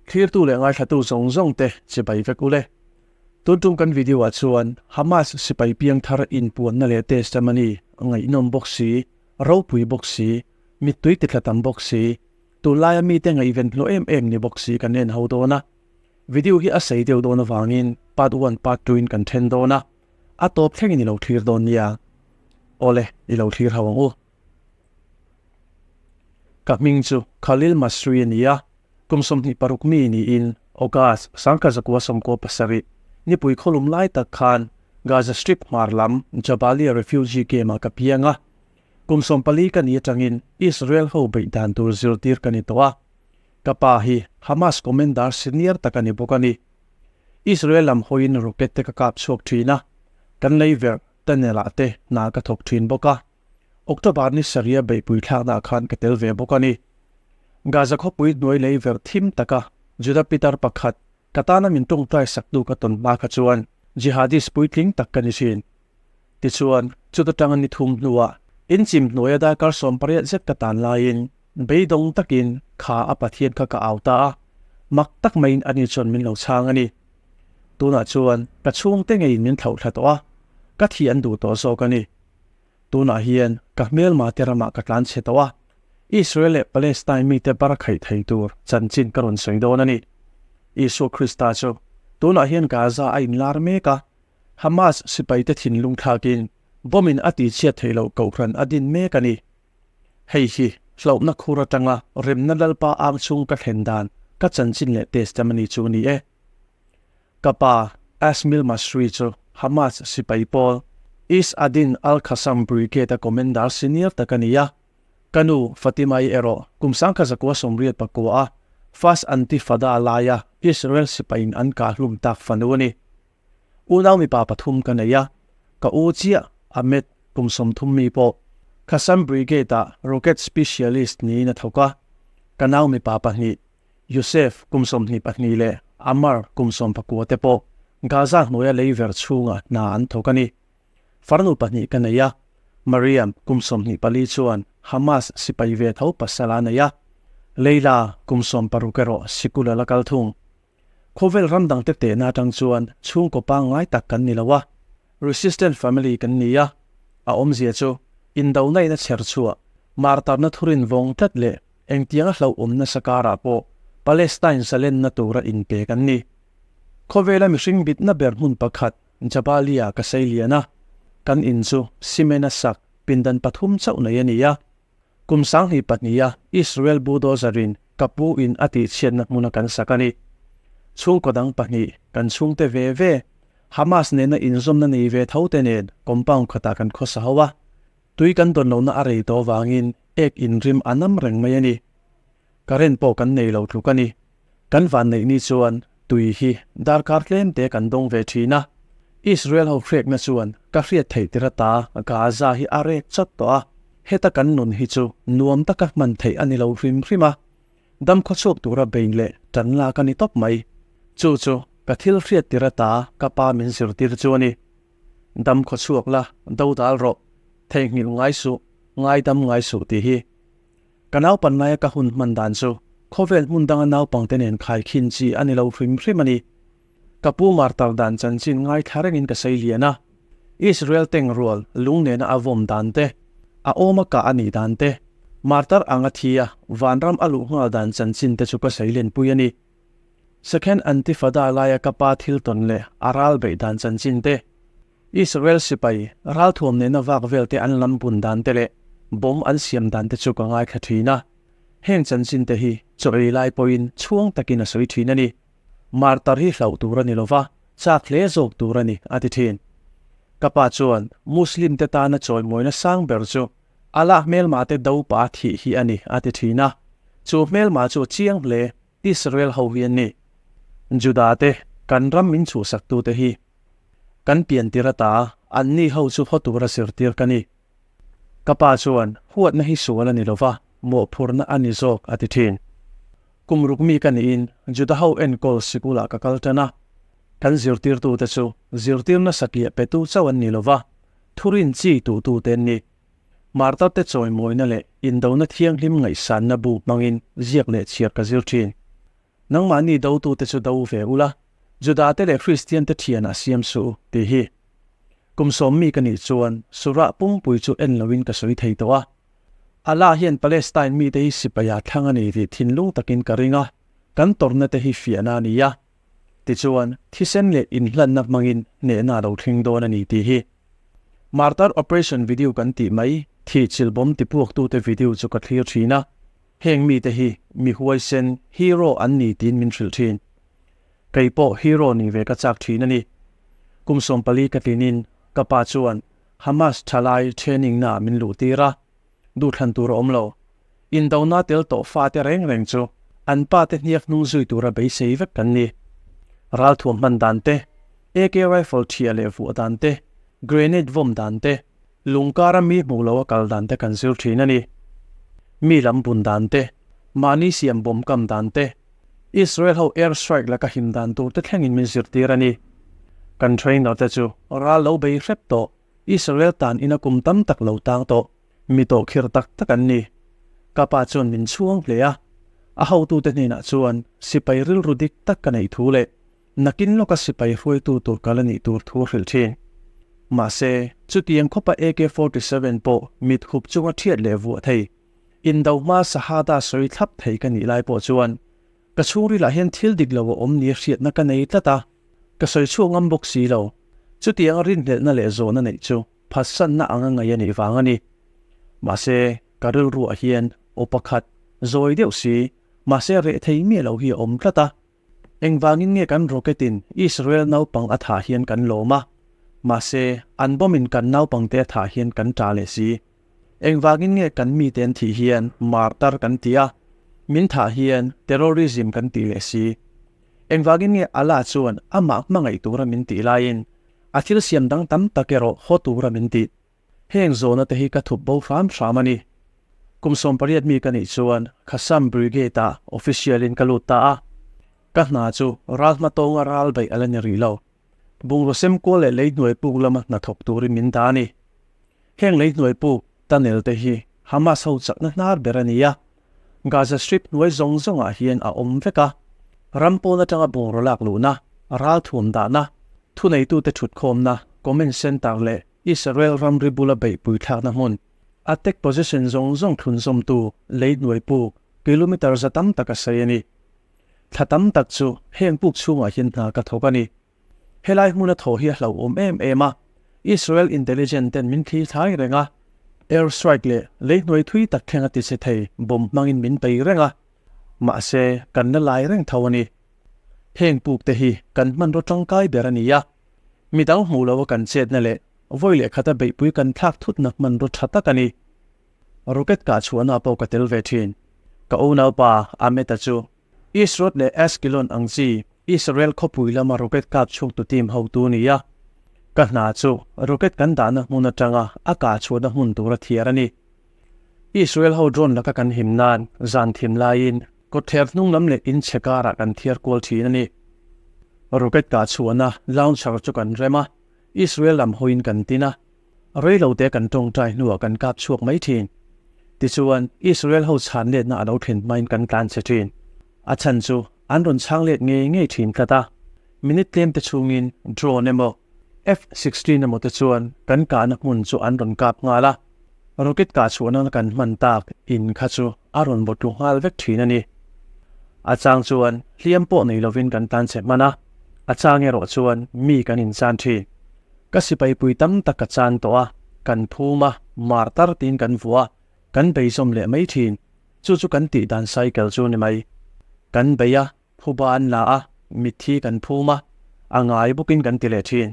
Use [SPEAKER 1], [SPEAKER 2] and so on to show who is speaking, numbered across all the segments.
[SPEAKER 1] Thlirtu leh ngaithlatu zawng zawng te chibai vek ule. Tun tum kan video ah chuan Hamas sipai piangthar inpuanna leh testimony ngaihnawm bawk si, ropui bawk si, mittui titla tam bawk si, tunlaia mite ngaihven hlawh em em ni bawk si kan en ho dawn a. Video hi a sei deuh dawn avangin part one part two in kan then dawn a, a tawp thlengin i lo thlir dawn nia. Awle, i lo thlir ho ang u. Ka hming chu Khalil Masri a ni a, kum 26 mi niin August 1997 nipui khawlum lai tak khan Gaza Strip hmar lam Jabalia refugee camp-ah ka piang a. Kum 14 ka ni atangin Israel ho beih dan tur zirtir ka ni tawh a. Ka pa hi Hamas commander senior tak a ni bawk a ni. Israel lam hawiin rocket te ka kap chhuak thin a, kan lei verh tunnel-ah te hna ka thawk thin bawk a. October ni sarih a beihpui thlaknaah khan ka tel ve bawk a ni. Gaza khawpui hnuai lei verh thim taka Juda pitar pakhat ka tana min tawngtai saktu ka tawn hma kha chuan jihadist puitling tak ka ni thin. Tichuan, chuta tanga ni thum hnuah inchim hnuaia darkar 18 zet ka tan laiin beidawng takin kha a Pathian kha ka au ta a, mak tak maiin ani chuan min lo chhang a ni. Tunah chuan ka chhungte ngeiin min thlauhthla tawh a, ka thih an duh tawh zawk a ni. Tunah hian ka hmelma te ramah ka tlan chhe tawh a, Israel leh Palestine mite bar khaih thei tur chanchin ka rawn sawi dawn a ni. Isua Krista chu tunah hian Gaza a inlar mek a, Hamas sipaite thinlung thlakin bomb in a tihchhiat theih loh kohhran a din mek a ni. Hei hi hlauhna khur atanga remna Lalpa ang chhung ka thlen dan ka chanchin leh testimony chu ni e. Ka pa Asmil Masri chu Hamas sipai pawl Izz ad-Din al-Qassam Brigade-a commander senior tak a ni a. Ka nu Fatima-i erawh kum 1989 a First Antifada laia Israel sipaiin an kah hlum tak fanu a ni. Unau mipa pathum ka nei a, ka u chiah Ahmed kum 30 mi pawh Qassam Brigade-ah rocket specialist niin a thawk a. Ka nau mipa pahnih Yusef kum 22 leh Ammar kum 19 te pawh Gaza hnuaia lei ver chhungah hna an thawk a ni. Farnu pahnih ka nei a, Mariam kum 24 chuan Hamas sipai ve tho pasal a nei a, Leila kum 16 erawh sikul a la kal thung. Khawvel ram dangte tehna atang chuan chhungkaw pangngai tak kan ni lo a, resistant family kan ni a, a awmzia chu indona in a chher chhuah, martarna thurin vawng tlat leh Engtianga hlauhawm nasa karah pawh Palestine zalenna tura inpe kan ni. Khawvela mihring bitna ber hmun pakhat Jabalia ka sei lian a, kan in chu cement a sak pindan pathum chauh nei a ni a. Kum 2002 a Israel bulldozer in ka pu in a tihchhiatna hmuna kan sak a ni. Chhungkaw dang pahnih kan chhungte ve ve Hamas nena inzawmna nei ve tho te nen compound khatah kan khawsa ho a. Tui kan dawn lohna a rei tawh avangin ek inrim a nam reng mai a ni. Current pawh kan nei lo tluk a ni. Kan van neih ni chuan tui hi darkar tlem te kan dawng ve thin a. Israel ho hrekna chuan ka hriat theih tir ata Gaza hi a rek chawt tawh a, heta kan nun hi chu nuam taka hman theih a ni lo hrim hrim a. Dam khawchhuak tura bein leh tan lak a ni tawp mai. Chu chu ka thil hriat tir ata ka pa min zirtir chu a ni. Dam khaw chhuak la, do dal rawh, theihnghilh ngai suh, ngaidam ngai suh tih hi. Ka naupan laia ka hun hman dan chu khawvel hmun danga naupangte nen khaikhin chi a ni lo hrim hrim a ni. Ka pu martar dan chanchin ngaithla rengin ka sei lian a, Israel teng rual lung nena a vawm dan te, a awma kah a nih dan te, martar anga thi a vanram a luh nghal dan chanchin te chu ka sei lenpui a ni. Second Antifada laia ka pa thil tawn leh a ral beih dan chanchin te, Israel sipai ralthuam nena vak vel te an lam bun dan te leh bomb an siam dan te chu ka ngaithla thin a. Heng chanchin te hi chaw ei lai pawhin chhuang takin a sawi thin a ni. Martar hi hlauh tur a ni lova, chak hle zawk tur a ni, a ti thin. Ka pa chuan Muslim te tana chawimawina sang ber chu Allah hmelma te do pa thih hi a ni, a ti thin a. Chu hmelma chu chiang hle Israel ho hi an ni. Juda te kan ram min chhuhsak tu te hi kan pian tir ata an ni ho chu haw tura zirtir ka ni. Ka pa chuan huatna hi sual a ni lova, mawhphurna a ni zawk a ti thin. Kum ruk mi ka niin Juda ho enkawl sikulah ka kal tan a. Kan zirtirtu te chu zirtirna satliah petu chauh an ni lova, thurin chi tuhtu te an ni. Martar te chawimawina leh indona thianghlim ngaihsanna bu hmangin ziak leh chhiar ka zir thin. Nangmahni dotute chu do ve ula, Judate leh Kristiante thianah siam suh u, tih hi. Kum sawmmi ka nih chuan Surah pumpui chu en loin ka sawi thei tawh a. Allah hian Palestine mite hi sipaia thlang a ni tih thinlung takin ka ring a, kan tawrhna te hi fiahna a ni a. Tichuan, thisen leh inhlanna hmangin hnehna a lo thleng dawn a ni tih hi. Martar Operation video kan tih mai, thih chilbawm tipuaktute video chu ka thlir thin a. Heng mite hi mi huaisen, hero, an ni tiin min hrilh thin. Kei pawh hero nih ve ka chak thin a ni. Kum 14 ka tlinin ka pa chuan Hamas thalai training naah min luh tir a, duhthlan tur a awm lo. Indona tel tawh fate reng reng chu an pa te hniak hnung zui tura beisei vek kan ni. Ralthuam hman dan te, AK rifle thiah leh vuah dan te, grenade vawm dan te, Lungkara mi hmuh lo a kal dan te kan zir thin a ni. Mi lam bun dan te, mahni siam bawm kam dan te, Israel ho air strike laka him dan tur te thlengin min zirtir a ni. Kan trainer te chu ral lo bei hrep tawh, Israel tan ina kum tam tak lo tang tawh, mi tawh khir tak tak an ni. Ka pa chuan min chhuang hle a, a hotute hnenah chuan sipai rilru dik tak ka neih thu leh Nakin lawka sipai hruaitu tur kal a nih tur thu a hrilh thin. Mahse, chutiang khawpa AK 47 pawh mit hup chunga thiat leh vuah thei, indo hma sahada sawi thlap thei ka nih lai pawh chuan ka chhungrilah hian thil dik lo a awm nia hriatna ka nei tlat a, ka sawi chhuak ngam bawk si lo. Chutianga rinhlelhna leh zawhna neih chu phatsanna anga ngaih a nih vang a ni. Mahse, ka rilruah hian aw pakhat, zawi deuh si, mahse reh thei miah lo hi a awm tlat a. Engvangin nge kan rocket in Israel naupang a thah hian kan lawm a, mahse an bomb in kan naupangte a thah hian kan ṭah leh si. Engvangin nge kan mite an thih hian martar kan ti a, min thah hian terrorism kan tih leh si. Engvangin nge Allah chuan amah hmangaih tura min tih laiin a thil siam dang tam tak erawh haw tura min tih. Heng zawhna te hi ka thup bo hram hram a ni. Kum 18 mi ka nih chuan Qassam Brigade ah official in ka lut ta a. Ka hna chu ral hma tawnga ral beih a la ni rih lo. Bungraw sem kual leh lei hnuai puk lama hna thawk turin min dah a ni. Heng lei hnuai puk, tunnel, te hi Hamas ho chakna hnar ber a ni a. Gaza Strip hnuai zawng zawngah hian a awm vek a. Ram pawn atanga bungraw lak luhna, ral thuam dahna, thuneitute thutkhawmna, command center leh Israel ramri bula beihpui thlakna hmun, attack position zawng zawng thlunzawmtu lei hnuai puk kilometre za tam tak a sawi a ni. Thla tam tak chu heng puk chhungah hian hna ka thawk a ni. Helai hmuna thaw hi a hlauhawm em em a, Israel intelligence ten min thli thlai reng a, air strike leh lei hnuai thui tak thleng a tichhe thei bomb hmangin min bei reng a, mahse kan la lai reng tho a ni. Heng puk te hi kan hmanraw tangkai ber a ni a. Mi dang hmuh loa kan chetna leh vawi leh khata beihpui kan thlak thutna hmanraw tha tak a ni. Rocket kah chhuahna pawh ka tel ve thin. Ka unaupa Ahmed-a chu Isrod leh Ashkelon ang chi Israel khawpui lama rocket kap chhuaktu team hotu a ni a. Ka hna chu rocket kan dahna hmun atanga a kah chhuahna hmun tura thiar a ni. Israel ho drone laka kan him nan zan thim laiin Kawtthler hnung lam leh in chhe karah kan thiar kual thin a ni. Rocket kah chhuahna launcher chu kan rem a, Israel lam hawiin kan tin a, reilote kan tawngtai hnuah kan kap chhuak mai thin. Tichuan, Israel ho chhan letna a lo thlen hmain kan tlan chhe thin. A chhan chu an rawn chhang let ngei ngei thin tlat a, minute tlem te chhungin drone emaw, F-16 emaw te chuan kan kahna hmun chu an rawn kap nghal a. Rocket kah chhuahna kan hman tak in kha chu a rawn vaw tlu nghal vek thin a ni. A chang chuan hliam pawh nei lovin kan tan che hman a, a chang erawh chuan mi kan inchan thin. Ka sipai pui tam tak ka chan tawh a, kan phum a, mar tar tiin kan vuah a, kan beizawm leh mai thin. Chu chu kan tih dan cycle chu ni mai. Kan bei a, phuba an la a, mitthi kan phum a, a ngai bawkin kan ti leh thin.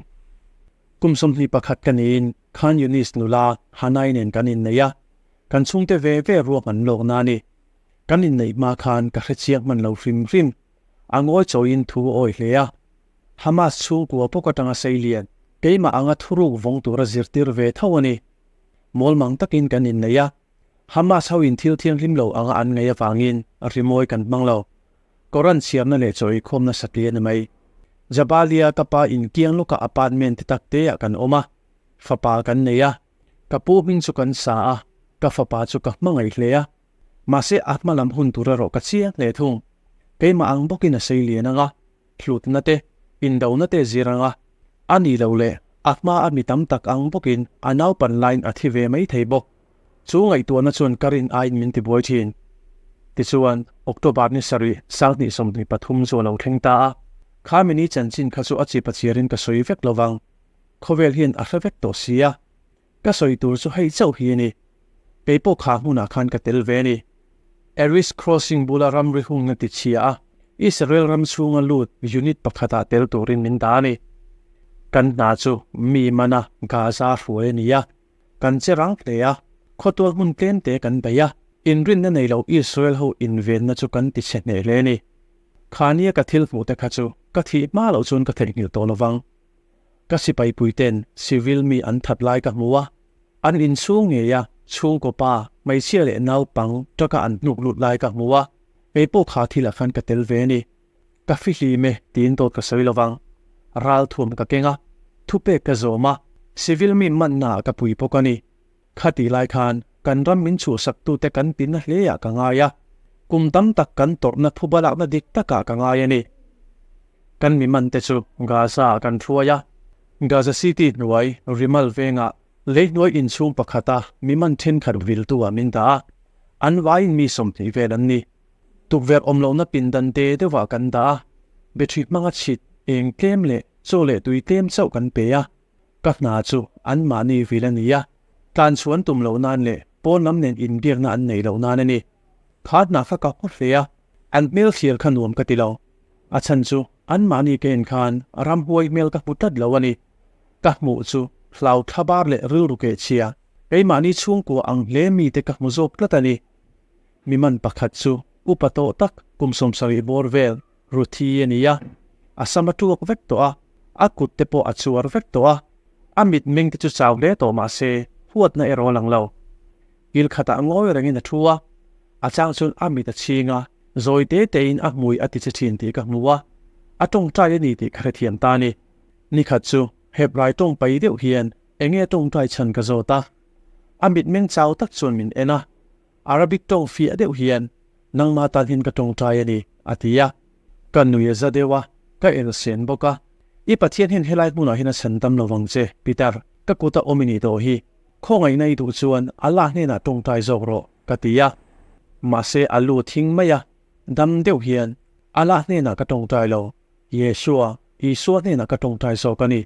[SPEAKER 1] Kum 21 ka niin Khan Yunis nula Hanai nen kan innei a, kan chhungte ve ve ruak an lawk na a ni. Kan inneih hma khan ka hrechiang hman lo hrim hrim. A ngawi chawiin thu a awi hle a. Hamas chhungkua pawk atanga sei lian, keimah anga thuruk vawng tura zirtir ve tho a ni. Mawlmang takin kan innei a, Hamas ho in thil thianghlim lo anga an ngaih avangin rimawi kan hmang lo. Koran chhiarna leh chaw eikhawmna satli a ni mai. Jabalia ka pa in kiang lawka apartment te tak te ah kan awm a, fapa kan nei a, ka pu hming chu kan sa a, ka fapa chu ka hmangaih hle a, mahse a hma lam hun tur erawh ka chiang hle thung. Keimah ang bawkin a sei lian ang a, hlutna te, indona te zir ang a, a ni lo leh a hma a mi tam tak ang bawkin a naupan laiin a thi ve mai thei bawk. Chu ngaihtuahna chuan ka rin aiin min tibuai thin. Tichuan, October ni sarih sanghnih 23 chu a lo thleng ta a, kha mini chanchin kha chu a chip a chiarin ka sawi vek lo vang. Khawvel hian a hre vek tawh si a, Ka sawi tur chu hei chauh hi a ni. Kei pawh kha hmunah khan ka tel ve a ni. Eris Crossing bula ramri hungna ti chhia a, Israel ram chhunga lut unit pakhatah tel turin min dah a ni. Kan hna chu mi mana Gaza hruai a ni a, kan che rang hle a, khawtual hmun tlemte kan bei a, inrinna nei lo Israel ho invenna chu kan ti chhe hneh hle a ni. Khania ka thil hmuhte kha chu ka thih hma loh chuan ka theihnghilh tawh lovang. Ka sipai puiten civil mi an that lai ka hmu a, an inchhung ngei a, chhungkaw pa, hmeichhia leh naupang truck-a an hnuk lut lai ka hmu a, kei pawh kha thilah khan ka tel ve a ni. Ka fihlim e tiin dawt ka sawi lovang. Ralthuam ka keng a, thupek ka zawm a, civil mi mannaah ka pui bawk a ni. Khatih lai khan kan ram min chhuhsaktute kan tinna hleah ka ngai a, kum tam tak kan tawrhna phuba lakna dik takah ka ngai a ni. Kan mi mante chu Gaza-ah kan hruai a, Gaza City hnuai Rimal vengah leihnuai inchhung pakhata mi man thenkhat viltu-ah min dah a, an vaiin mi 20 vel an ni. Tukverh awm lohna pindan te deuhah kan dah a, battery hmanga chhit eng tlem leh chaw leh tui tlem chauh kan pe a. Ka hna chu anmahni vil a ni a, tlan chhuan tum loh nan leh pawn lam nen inbiakna an neih loh nan a ni. Kha hna kha ka haw hle a, an hmel thlir kha nuam ka ti lo. A chhan chu anmahni ka en khan ramhuai hmel ka hmu tlat lo a ni. Ka hmuh chu hlau thlabar leh rilru keh chhia, keimahni chhungkua ang hle mite ka hmu zawk tlat a ni. Mi man pakhat chu upa tawh tak kum 70 bawr vel Ruthi a ni a, a sam a tuak vek tawh a, a kut te pawh a chuar vek tawh a, a mitmeng te chu chau hle tawh mah se huatna erawh a lang lo. Kil khatah ngawi rengin a thu a, a chang chuan a mit a chhing a, zawi te tein a hmui a ti che thin tih ka hmu a, a tawngtai a ni tih ka hrethiam ta a ni. Nikhat chu Hebrai tawng pai deuh hian enge a tawngtai chhan ka zawt a, a mitmeng chau tak chuan min en a, Arabic tawng fiah deuh hian nangmah tan hian ka tawngtai a ni, a ti a. Ka nui a za deuh a, ka el sen bawk a. I Pathian hian helai hmunah hian a chhan dam lo vang che, Peter, ka kuta awm i nih tawh hi. Khawngaihna i duh chuan Allah hnenah tawngtai zawk rawh, ka ti a. Mahse a lu thing mai a, dam deuh hian, Allah hnenah ka tawngtai lo, Yeshua, Isua hnenah ka tawngtai zawk a ni.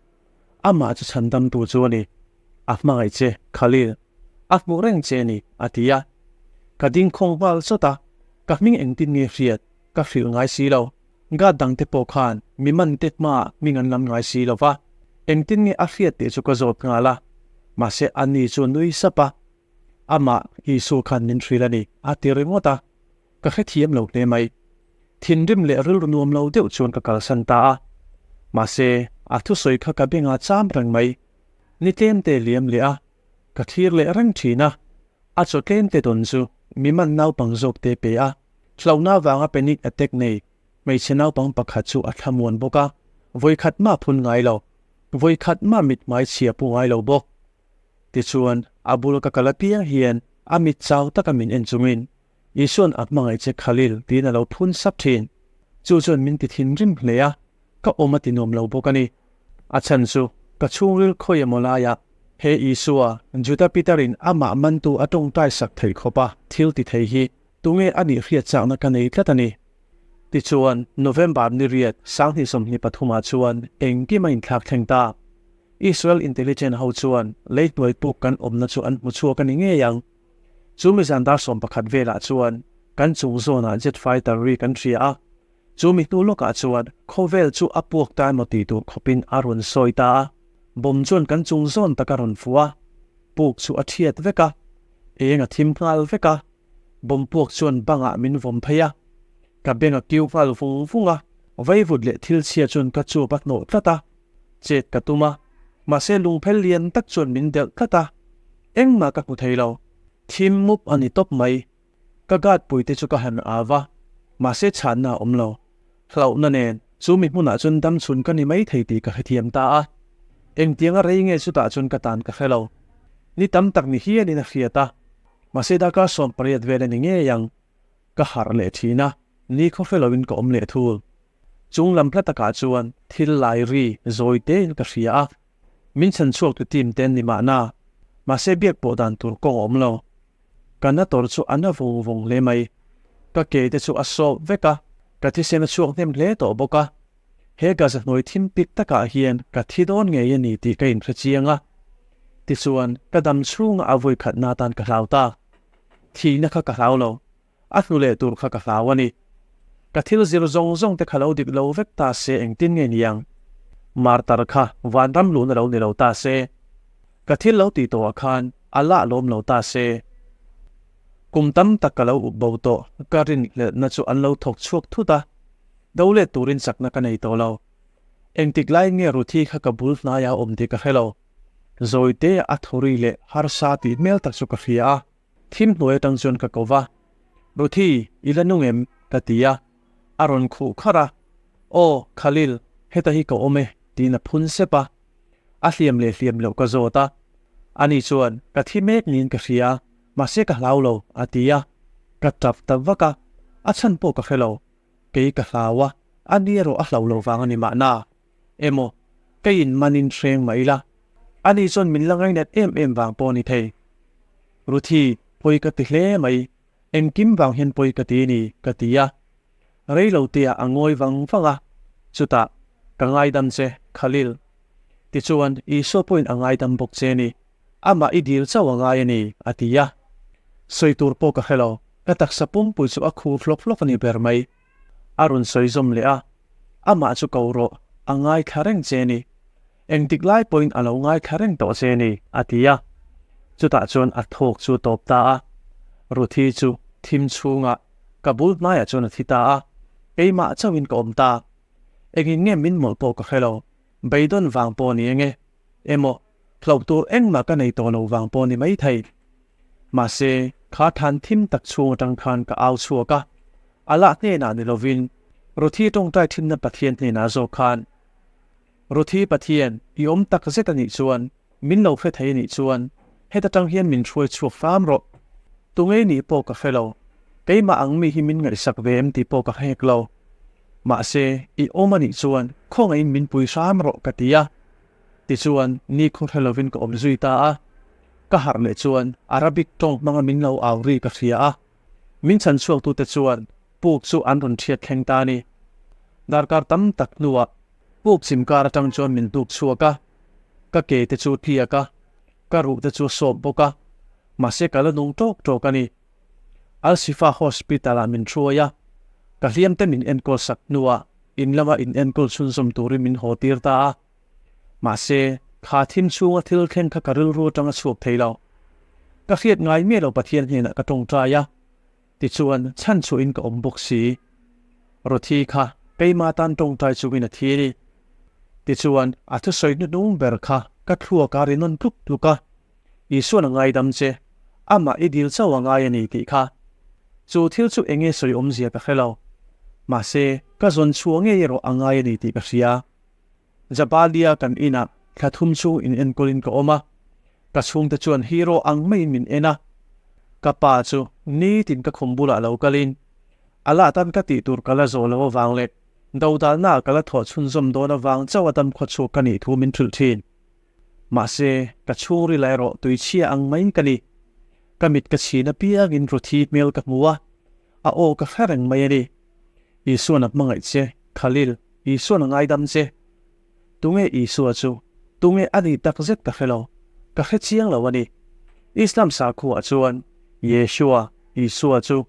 [SPEAKER 1] Amah chu chhan damtu chu a ni. A hmangaih che, Khalil. A hmuh reng che a ni, a ti a. Ka ding khawng nghal chawt a, ka hming engtin nge hriat ka hrilh ngai si lo. Guard dangte pawh khan mi mante hmaah hming an lam ngai si lo va, engtin nge a hriat tih chu ka zawt nghal a. Mahse ani chu nui sap a, Amah Isua khan min hrilh a ni, a ti ringawt a. Ka hrethiam lo hle mai. Thinrim leh rilru nuam lo deuh chuan ka kalsan ta a. Mahse, a thusawi kha ka bengah cham reng mai. Ni tlemte liam leh a, ka thlir leh reng thin a. A chaw tlemte dawn chu mi man naupang zawk te pe a. Hlauhna vanga panic attack nei hmeichhe naupang pakhat chu a thlamuan bawk a. Vawikhat mah phun ngai lo. Vawikhat mah mithmai chhia pu ngai lo bawk. Tichuan, a bul ka kal apiang hian a mit chau taka min en chungin Isua'n a hmangaih che Khalil tiin a lo phun sap thin. Chu chuan min ti thinrim hle a, ka awm a ti nuam lo bawk a ni. A chhan chu ka chhungril khawi emaw laiah he Isua, Juda Peter-in amah mantu a tawngtai sak theih khawpa thil ti thei hi tunge a nih hriat chakna ka nei tlat a ni. Tichuan, November ni riat 2023ah chuan engkim a inthlak thleng ta. Israel intelligence ho chuan leihnuai puk kan awmna chu an hmu chhuak a ni ngei ang. Chu mi zan dar 11 velah chuan kan chung zawnah jet fighter ri kan hria a, chu mi hnu lawkah chuan khawvel chu a puak ta emaw tih tur khawpin a rawn sawi ta a, bomb chuan kan chung zawn tak a rawn fuh a, puk chu a thiat vek a, eng a thim nghal vek a, bomb puak chuan bangah min vawm phei a, ka beng a kiu nghal vung vung a, vaivut leh thil chhia chuan ka chuap a hnawh tlat a, chet ka tum a, mahse lungphel lian tak chuan min delh tlat a, engmah ka hmu thei lo. Thim mup a ni tawp mai. Ka guard puite chu ka han au a, mahse chhanna a awm lo. Hlauhna nen chu mi hmunah chuan dam chhun ka ni mai thei tih ka hrethiam ta a. Engtianga rei nge chutah chuan ka tan ka hre lo. Ni tam tak ni hialin a hriat a, mahse darkar 18 vel a ni ngei ang. Ka harh leh thin a. Nikhaw hre loin ka awm leh thul. Chung lam hla takah chuan thil lai ri zawi tein ka hria a, min chhan chhuak tu team te an ni mahna, mahse biak pawh dan tur kawng a awm lo. Ka na tawr chu a na vung vung hle mai. Ka ke te chu a sawp vek a, ka thisen a chhuak hnem hle tawh bawk a. He Gaza hnuai thim pik takah hian ka thi dawn ngei a ni tih ka inhre chiang a. Tichuan, ka dam chhunga a vawi khatna atan ka hlau ta. Thihna kha ka hlau lo. A hnu leh tur kha ka hlau a ni. Ka thil zir zawng zawng te kha lo dik lo vek ta se engtin nge niang? Martar kha vanram luhna lo ni lo ta se. Ka thil lo tih tawhah khan a lah lawm lo ta se. Kum tam tak ka lo up bo tawh, ka rinhlelhna chu an lo thawk chhuak thut a, do let turin chakna ka nei tawh lo. Engtik laiin nge Ruthi kha ka bul hnaiah a awm tih ka hre lo. Zawite a thawri leh harsa tih hmel tak chu ka hria a. Thim hnuai atang chuan ka ko va, Ruthi, i la nung em? ka ti a. A rawn khuh kharh a, Aw, Khalil, heta hi ka awm e, tiin a phun sep a. A hliam leh hliam loh ka zawt a. Ani chuan, Ka thi mek niin ka hria, mahse ka hlau lo, a ti a. Ka tap ta vak a, a chhan pawh ka hre lo. Kei ka hlau a, ani erawh a hlau lo vang a ni mahna. Emaw, ka inmanin hreng mah ila, ani chuan min la ngainat em em vang pawh a ni thei. Ruthi, pawi ka ti hle mai, engkim vang hian pawi ka ti ni, ka ti a. Rei lo teah a ngawi vang vang a, chutah, Ka ngaidam che, Khalil. Tichuan, Isua pawhin a ngaidam bawk che ni, amah i dil chauh a ngai a ni, a ti a. Sawi tur pawh ka hre lo, ka taksa pumpui chu a khur hlawk hlawk a ni ber mai. A rawn sawi zawm leh a, amah chu ko rawh, a ngaithla reng che ni. Engtik lai pawhin a lo ngaithla reng tawh che ni, a ti a. Chutah chuan a thawk chu a tawp ta a. Ruthi chu thim chhungah ka bul hmaiah chuan a thi ta a, keimah chauhin ka awm ta. Engin nge min mawlh pawh ka hre lo, beidawn vang pawh ni enge emaw hlauh tur engmah ka nei tawh lo vang pawh ni maithei. Mahse, kha than thim tak chhung atang khan ka au chhuak a, Allah hnenah ni lovin, Ruthi tawngtai thinna Pathian hnenah zawk khan, Ruthi Pathian, i awm tak zet a nih chuan, min lo hre thei a nih chuan, heta tang hian min hruai chhuak hram rawh. Tungei nih pawh ka hre lo, keimah ang mi hi min ngaihsak ve em tih pawh ka hek lo. Mahse, i awm a nih chuan, khawngaihin min pui hram rawh ka ti a. Tichuan, nikhaw hre lovin ka awm zui ta a. Ka harh leh chuan Arabic tawng hmanga min lo au ri ka hria a, min chhan chhuaktute chuan puk chu an rawn thiat thleng ta a ni. Darkar tam tak hnuah puk chim kar atang chuan min hnuk chhuak a, ka ke te chu tliak a, ka ruh te chu a sawp bawk a, mahse ka la nung tawk tawk a ni. Al-Shifa Hospital ah min hruai a, ka hliam te min enkawl sak hnuah in lama in enkawl chhunzawm turin min haw tir ta a. Mahse, kha thim chhunga thil thleng kha ka rilru atang a chhuak thei lo. Ka hriat ngai miah lo Pathian hnenah ka tawngtai a, tichuan chhan chhuahin ka awm bawk si. Ruthi kha keima tan tawngtai chungin a thi a ni. Tichuan, a thusawi hnuhnung ber kha ka thluak a ri nawn tluk tluk a, Isuan a ngaidam che, amah i dil chauh a ngai a ni tih kha. Chu thil chu enge sawi awmzia ka hre lo. Mahse, ka zawn chhuah ngei erawh a ngai a ni tih ka hria. Jabalia kan inah thla thum chhung in enkawlin ka awm a, ka chhungte chuan hero ang maiin min en a. Ka pa chu nitin ka khum bulah lo kalin a lah tan ka tih tur ka la zawh loh avang leh dodalnaah ka la thawh chhunzawm dawn avang chauh a dam khawchhuak ka nih thu min hrilh thin. Mahse, ka chhungril ah erawh tuichhia ang maiin ka ni. Ka mit ka chhin apiangin Ruthi hmel ka hmu a, a aw ka hre reng mai a ni. Isuan a hmangaih che, Khalil, Isuan a ngaidam che. Tunge Isua chu? Tunge a nih tak zet ka hre lo. Ka hre chiang lo a ni. Islam sakhuaah chuan Yeshua, Isua, chu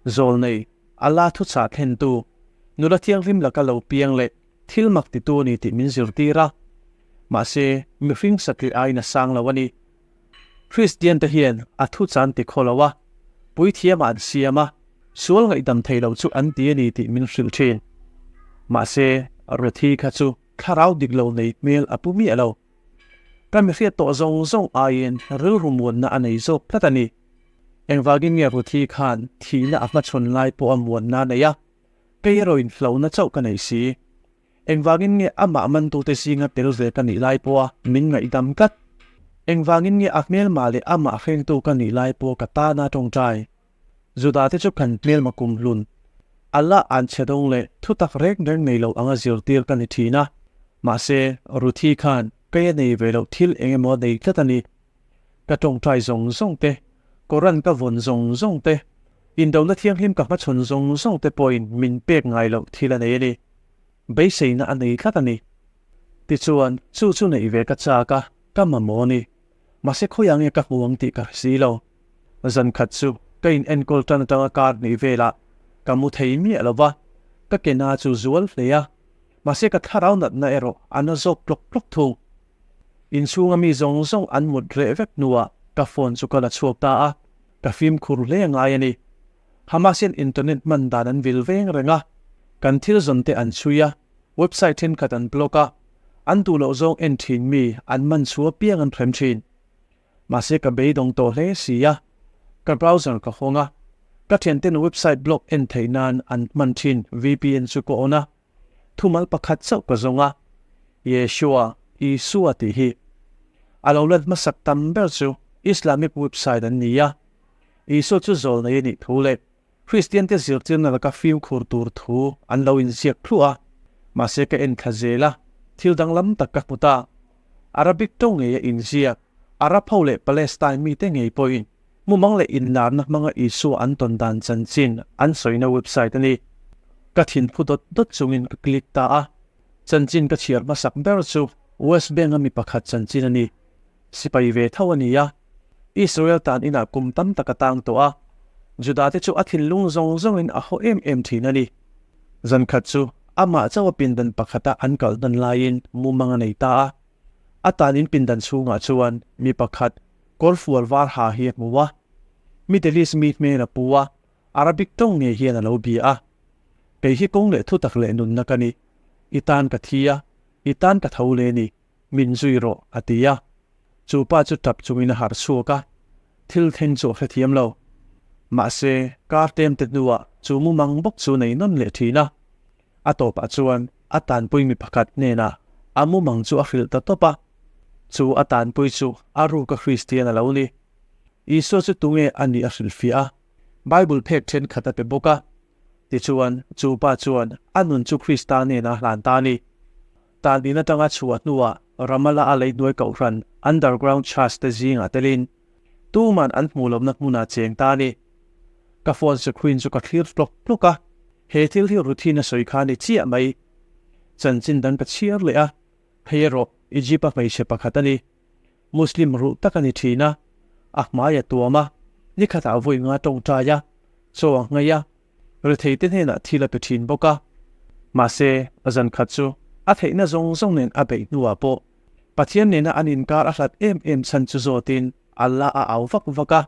[SPEAKER 1] Zawlnei, Allah thuchah thlentu, nula thianghlim laka lo piang leh thil mak titu a ni tih min zirtir a. Mahse, mihring satliah aiin a sang lo a ni. Kristian te hian a thu chan ti khaw lo a, puithiamah an siam a, sual ngaihdam thei lo chu an ti a ni tih min hrilh thin. Mahse, Ruthi kha chu thlarau dik lo nei hmel a pu miah lo. Ka mi hriat tawh zawng zawng aiin rilru muanna a nei zawk tlat a ni. Engvangin nge Ruthi khan thihna a hmachhawn lai pawh a muanna a nei a, kei erawhin hlauhna chauh ka nei si. Engvangin nge amah mantute zinga tel ve ka nih lai pawha min ngaihdam tlat? Engvangin nge a hmelma leh amah hrengtu ka nih lai pawh ka tana tawngtai? Judate chu kan hmelma kumhlun. Allah anchhe dawng leh thutak reng reng nei lo anga zirtir ka ni thin a. Mahse, Ruthi khan kei a nei ve loh thil eng emaw a nei tlat a ni. Ka tawngtai zawng zawng te, Koran ka vawn zawng zawng te, indona thianghlim ka hmachhawn zawng zawng te pawhin min pek ngai loh thil a nei a ni. Beiseina a nei tlat a ni. Tichuan, chu chu neih ve ka chak a, ka mamawh a ni. Mahse khawiah nge ka hmu ang tih ka hre si lo. Zan khat chu ka in enkawl tan atanga kar hnih velah ka mu thei miah lo va, ka ke na chu zual hle a, mahse ka thlarau natna erawh a na zawk tlawk tlawk thung. Inchhunga mi zawng zawng an mut reh vek hnuah ka phone chu ka la chhuak ta a, ka fimkhur hle a ngai a ni. Hamas hian internet hman dan an vil veng reng a, kan thil zawn te an chhui a, website thenkhat an block a, an duh loh zawng en thin mi an man chhu apiang an hrem thin. Mahse ka beidawng tawh hle si a, ka browser ka hawng a, ka thianten website block en theih nan an hman thin VPN chu ka on a, thumal pakhat chauh ka zawng a, Yeshua, Isua tih hi. A lo lan hmasak tam ber chu Islamic website an ni a, Isua chu zawl nei a nih thu leh Kristiante zirtirna laka fimkhur tur thu an lo inziak thluah a, mahse ka en thla zel a, thil danglam tak ka hmu ta. Arabic tawng ngei a inziak, Arab ho leh Palestine mite ngei pawhin mumang leh inlarna hmanga Isua an tawn dan chanchin an sawina website a ni. Ka thinphu dawt dawt chungin ka click ta a, chanchin ka chhiar hmasak ber chu West Bank-a mi pakhat chanchin a ni. Sipai ve tho a ni a, Israel tan inah kum tam tak a tang tawh a, Juda te chu a thinlung zawng zawngin a haw em em thin a ni. Zan khat chu amah chauh a pindan pakhata an kalh hnan laiin mumang a nei ta a, a tan in pindan chhungah chuan mi pakhat kawrfual var ha hi a hmu a, Middle East mi hmel a pu a, Arabic tawng ngei hian a lo bia a, Kei hi kawng leh thutak leh nunna ka ni, i tan ka thi a, i tan ka tho leh ni. Min zui rawh, a ti a. Chu pa chu tap chungin a harh chhuak a, thil thleng chu a hrethiam lo. Mahse, kar tlem te hnuah chu mumang bawk chu nei nawn leh thin a. A tawpah chuan a tanpui mi pakhat hnenah a mumang chu a hrilh ta tawp a. Chu a tanpui chu a ruka Kristian a lo ni. Isua chu tunge a nih a hrilhfiah a, Bible phek thenkhat a pe bawk a. Tichuan, chu pa chuan a nun chu Krista hnenah a hlan ta a ni. Tan in atanga chhuah hnuah Ramallah a leihnuai kohhran underground church te zingah telin tuman an hmuh lohna hmunah cheng ta a ni. Ka phone screen chu ka thlir tlawk tlawk a, he thil hi Ruthin a sawi kha a ni chiah mai. Chanchin dang ka chhiar leh a, hei erawh Egypt a hmeichhe pakhat a ni. Muslim ruh tak a ni thin a, a hmai a tuam a, nikhatah vawi nga tawngtai a, chaw a nghei a, rethei te hnenah thil a pe thin bawk a. Mahse, zan khat chu a theihna zawng zawng nen a beih hnuah pawh Pathian nena an inkar a hlat em em chhan chu zawtin Allah a au vak vak a.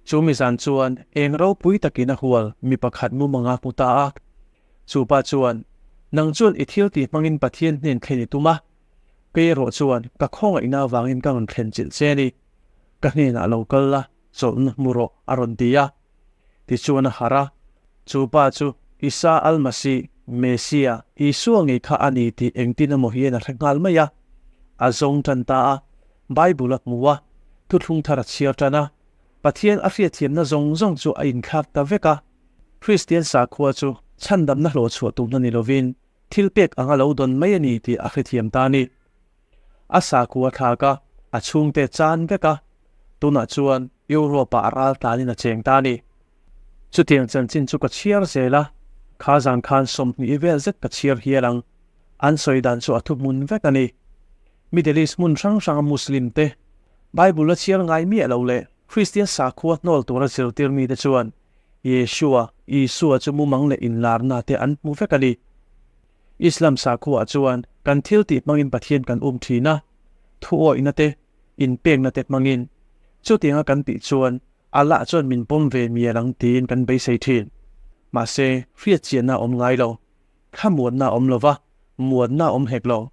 [SPEAKER 1] Chu mi zan chuan eng ropui takin a hual mi pakhat mumang a hmu ta a. Chu pa chuan, Nang chuan i thil tih hmangin Pathian hnen thlen i tum a. Kei erawh chuan ka khawngaihna avangin ka rawn thlen chilh che a ni. Ka hnenah lo kal la, chawlhna hmu rawh, a rawn ti a. Tichuan a harh a, chu pa chu Isa Al-Masih, Messia, Isua ngei kha a ni tih engtin emaw hian a hre nghal mai a. A zawng tan ta a, Bible a hmu a, thuthlung thar a chhiar tan a, Pathian a hriatthiamna zawng zawng chu a inthlak ta vek a. Kristian sakhua chu chhandamna hlawhchhuah tumna ni lovin thil pek anga lo dawn mai a ni tih a hrethiam ta a ni. A sakhua thlak a, a chhungte chan vek a, tunah chuan Europe-ah a ral tlanin a cheng ta a ni. Chutiang chanchin chu ka chhiar zel a, kha zan khan 20 vel zet ka chhiar hial ang. An sawi dan chu a thuhmun vek a ni. Middle East hmun hrang hranga Muslim te, Bible a chhiar ngai miah lo leh Kristian sakhua hnawl tura zirtir mite chuan Yeshua, Isua, chu mumang leh inlarna te an hmu vek a ni. Islam sakhuaah chuan kan thil tih hmangin Pathian kan um thin a, thuawihna te, inpekna te hmangin. Chutianga kan tih chuan Allah chuan min pawm ve mial ang tiin kan beisei thin. Mahse, hriatchianna a awm ngai lo. Thlamuanna a awm lo va, muanna a awm hek lo.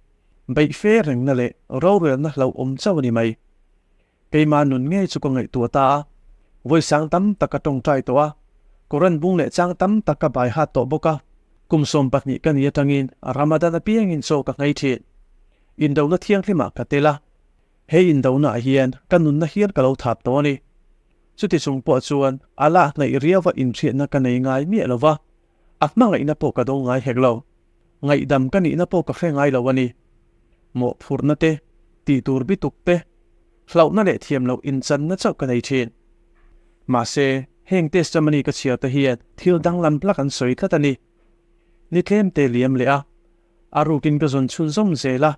[SPEAKER 1] Beih fe rengna leh rorelna hlauhawm chauh a ni mai. Keimah nun ngei chu ka ngaihtuah ta a, vawi sang tam tak ka tawngtai tawh a, Koran bung leh chang tam tak ka bai hat tawh bawk a, kum 12 ka ni atangin Ramadan apiangin chaw ka nghei thin. Indona thianghlimah ka tel a, he indona ah hian ka nunna hial ka lo thap tawh a ni. Chuti chung pawh chuan Allah hnaih riauva inhriatna ka nei ngai miah lo va. A hmangaihna pawh ka dawng ngai hek lo. Ngaihdam ka nihna pawh ka hre ngai lo a ni. Mawhphurhna te, tihtur bituk te, hlauhna leh thiam loh inchanna chauh ka nei thin. Mahse, heng testimony ka chhiar te hian thil danglam hlak an sawi tlat a ni. Ni tlem te liam leh a, a rukin ka zawn chhunzawm zel a,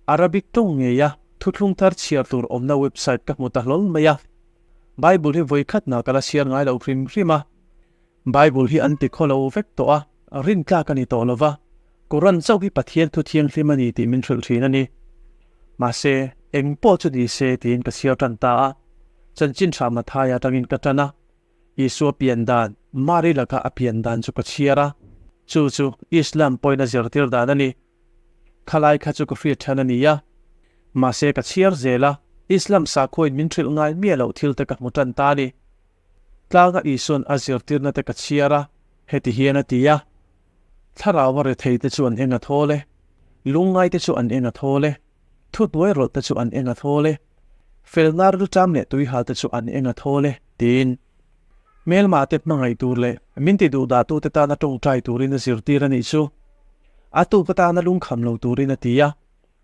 [SPEAKER 1] Arabic tawng ngeia thuthlung thar chhiar tur awmna website ka hmu ta hlawl mai a. Bible hi vawikhatna ka la chhiar ngai lo hrim hrim a. Bible hi an ti khaw lo vek tawh a, rintlak a ni tawh lo va, Quran chauh hi Pathian thu thianghlim a ni tih min hrilh thin a ni. Mahse, eng pawh chu ni se tiin ka chhiar tan ta a, chanchin tha Mathaia atangin ka tan a, Isua pian dan, Mari laka a pian dan chu ka chhiar a, chu chu Islam pawhin a zirtir dan a ni. Khalai kha chu ka hriat than a ni a, mahse ka chhiar zel a, Islam sakhuain min hrilh ngai miah loh thil te ka hmu tan ta a ni. Tlanga Isua'n a zirtirna te ka chhiar a, heti hian a ti a, Thlarau a rethei te chu an eng a thawl e, lungngai te chu an eng a thawl e, thuhnuai rawlh te chu an eng a thawl e, felna rilṭam leh tuihal te chu an eng a thawl e, tiin. Hmelma te hmangaih tur leh min ti duhdahtute tana ṭawngṭai turin a zirtir a nih chu. A tuk atana lungkham lo turin a ti a.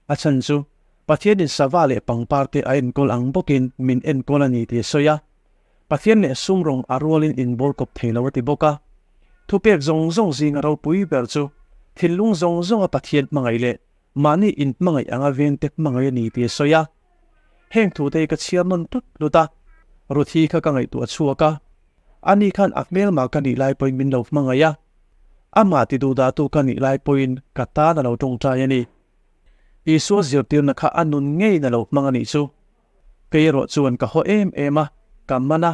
[SPEAKER 1] A chhan chu Pathianin sava leh pangpar te a enkawl ang bawkin min enkawl a ni tih a sawi a. Pathian leh sum rawng a rualin inbawl kawp thei lo a ti bawk a. Thupek zawng zawng zinga ropui ber chu thinlung zawng zawnga Pathian hmangaih leh mahni inhmangaih anga vengte hmangaih a ni tih a sawi a. Heng thute hi ka chhiar nawn tlut tlut a, Ruthi kha ka ngaihtuah chhuak a. Ani khan a hmelma ka nih lai pawhin min lo hmangaih a, amah ti duhdahtu ka nih lai pawhin ka tan a lo tawngtai a ni. Isua zirtirna kha a nun ngeiin a lo hmang a nih chu. Kei erawh chuan ka haw em em a, ka man a,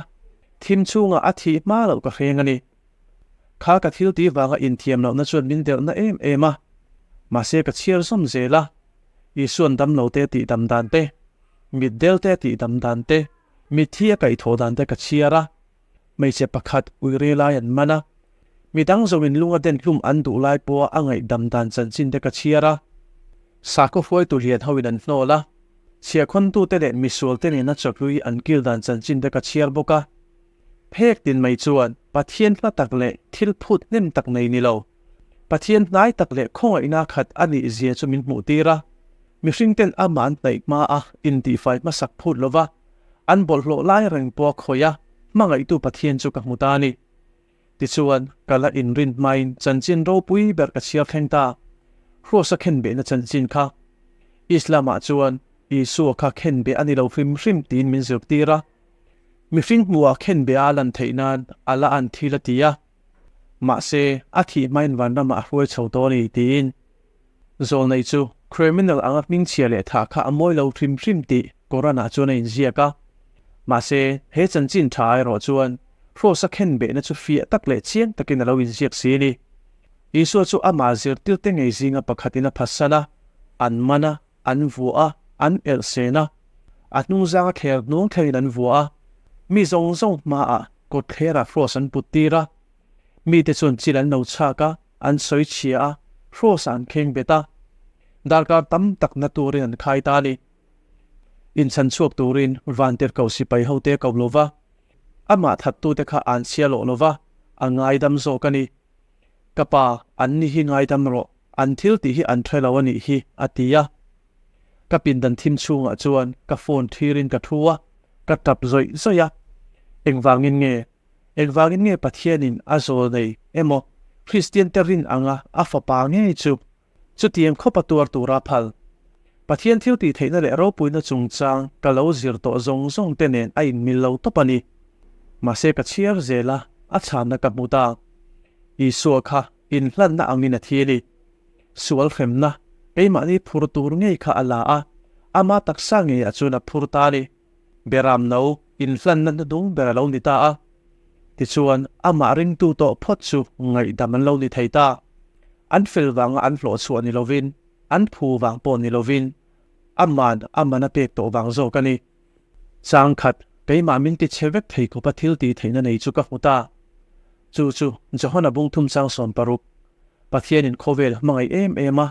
[SPEAKER 1] thim chhungah a thih hma loh ka hreng a ni. Kha ka thil tih vanga inthiam lohna chuan min delhna em em a, mahse ka chhiar zawm zel a, Isua'n damlo te tih dam dan te, mitdel te tih dam dan te, mitthi a kaihthawh dan te ka chhiar a, hmeichhe pakhat uire lai an man a, midang zawngin lunga den hlum an duh lai pawha a ngaihdam dan chanchin te ka chhiar a, sakhaw hruaitu lian hoin an hnawl a, chhiahkhawntute leh misualte nena chawhlui an kil dan chanchin te ka chhiar bawk a. Phek tin mai chuan Pathian hla tak leh thil phut hnem tak nei ni lo, Pathian hnai tak leh khawngaihna khat a nih zia chu min hmuh tir a. Mihring ten amah an hnaih hma a, intihfai hmasak phut lova, an bawlhhlawh lai reng pawh a khawih a, hmangaihtu Pathian chu ka hmu ta a ni. Tichuan, ka la inrin hmain chanchin ropui ber ka chhiar thleng ta, Hruasa khenbehna chanchin kha. Islam-ah chuan Isua kha khenbeh a ni lo hrim hrim tiin min zirtir a. Mihring hmuhah khenbeh a lan theih nan a la an thil a ti a, mahse a thih hmain vanramah a hruai chho tawh a ni tiin Zawlnei chu criminal anga hmingchhia leh thah kha a mawi lo hrim hrim tih Koran-ah chuan a inziak a. Mahse he chanchin tha erawh chuan Hrawsa khenbehna chu fiah tak leh chiang takin a lo inziak si a ni. Isua chu amah zirtirte ngei zinga pakhatin a phatsan a, an man a, An vuah a, an elh sen a, a hnungzanga thler hnung thlengin an vuah a, mi zawng zawng hmaah kawtthlerah hrawsa an put tir a. Mite chuan chil an lo chhak a, an sawi chhia a, hrawsa an kheng bet a. Darkar tam tak na turin an khai ta a ni. Inchhan chhuak turin Vantirhkoh sipai hote a ko lo va, amah thattute kha an chhia lawh lo va, a ngaidam zawk a ni. Ka pa, an ni hi ngaidam rawh, an thil tih hi an hre lo a nih hi, a ti a. Ka pindan thim chhungah chuan ka phone thirin ka thu a, ka tap zawih zawih a. Engvangin nge? Engvangin nge Pathianin a zawl nei emaw Kristiante rin anga a fapa ngei chu chutiang khawpa tuar tura phal? Pathian thil tih theihna leh ropuina chungchang ka lo zir tawh zawng zawng te nen a inmil lo tawp a ni. Mahse ka chhiar zel a, a chhanna ka hmu ta. Isua kha inhlanna angin a thi a ni. Sual hremna, keimahni phur tur ngei kha a la a, ama taksa ngeiah chuan a phur ta a ni. Beram no inhlanna hnuhnung ber a lo ni ta a. Tichuan, amah ringtu tawh phawt chu ngaihdam an lo ni thei ta. An fel vanga an hlawh chhuah ni lovin, an phu vang pawh ni lovin, aman a man a pek tawh vang zawk a ni. Chang khat, keimah min ti chhe vek thei khawpa thil tih theihna nei chu ka hmu ta. Chu chu Johana bung thum chang 16, Pathianin khawvel hmangaih em em a,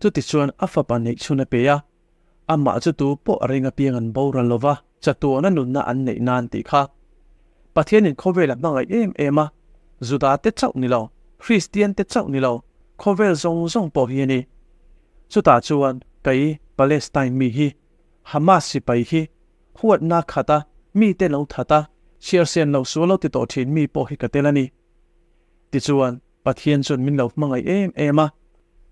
[SPEAKER 1] chutichuan a fapa neih chhun a pe a, amah chu tu pawh a ring apiang an boral lo va, chatuana nunna an neih nan tih kha. Pathianin khawvel a hmangaih em em a, Juda te chauh ni lo, Kristiante chauh ni lo, khawvel zawng zawng pawh hi a ni. Chutah chuan kei Palestine mi hi, Hamas sipai hi, huatna khat a, mite lo that a, chhiarsen loh sual lo ti tawh thin mi pawh hi ka tel a ni. Tichuan, Pathian chuan min lo hmangaih em em a,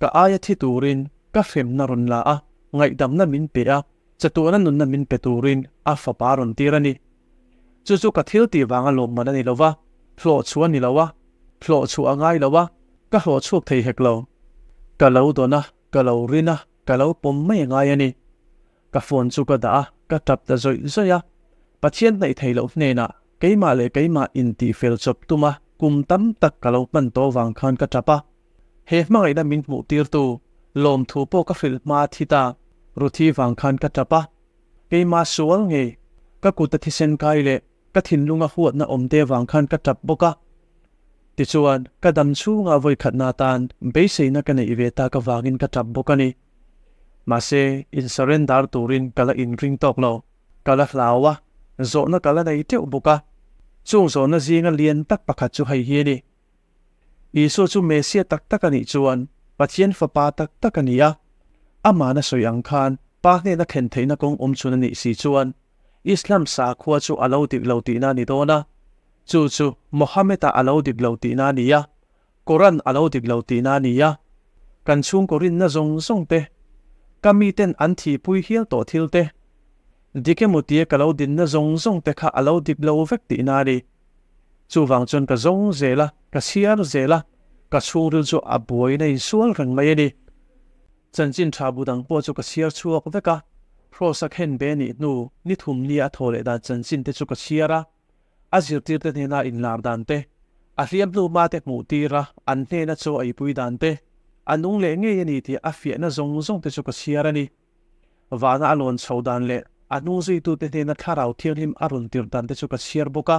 [SPEAKER 1] ka aia thi turin ka hremna rawn la a, ngaihdamna min pe a, chatuana nunna min pe turin a fapa rawn tir a ni. Chu chu ka thil tih vanga lawmman a ni lo va, hlawh chhuah a ni lo a, hlawh chhuah a ngai lo a, ka hlawh chhuak thei hek lo. Ka lo dawn a, ka lo rin a, ka lo pawm mai a ngai a ni. Ka phone chu ka dah a, ka tap ta zawih zawih a. Pathian hnaih thei loh hnenah keimah leh keimah intihfel chawp tum a, kum tam tak ka lo hman tawh vang khan ka tap a. He hmangaihna min hmuh tirtu lawmthu pawh ka hrilh hma thi ta Ruthi vang khan ka tap a. Keimah sual ngei, ka kuta thisen kai leh ka thinlunga huatna awmte vang khan ka tap bawk a. Tichuan, ka dam chhungah vawikhatna atan beiseina ka neih ve tak avangin ka tap bawk a ni. Mahse, in surrender turin ka la inring tawk lo. Ka la hlau a, zawhna ka la nei teuh bawk a. Chung zawhna zinga lian tak pakhat chu hei hi a ni. Isua chu Mesia tak tak a nih chuan Pathian Fapa tak tak a ni a. Amahna sawi ang khan Pa hnena thlen theihna kawng awm chhun a nih si chuan Islam sakhua chu a lo dik lo tihna a ni dawn a. Chu chu Mohammed-a a lo dik lo tihna a ni a, Koran a lo dik lo tihna a ni a. Kan chhungkaw rinna zawng zawng te, ka miten an thihpui hial tawh thil te, dik emaw tia ka lo dinna zawng zawng te kha a lo dik lo vek tihna a ni. Chuvang chuan ka zawng zel a, ka chhiar zel a, ka chhungril chu a buaiin a insual reng mai a ni. Chanchin tha bu dang pawh chu ka chhiar chhuak vek a, Hrawsa khen be nih hnu ni thum nia a thaw leh dan chanchin te chu ka chhiar a, a zirtirte hnena inlar dan te, a hliam hnu hma te hmuh tir a, an hnena chaw eipui dan te, a nung leh ngei a ni tih a fiahna zawng zawng te chu ka chhiar a ni. Vana a lawn chho dan leh a hnung zuitute hnena thlarau thianghlim a rawn tirh dan te chu ka chhiar bawk a.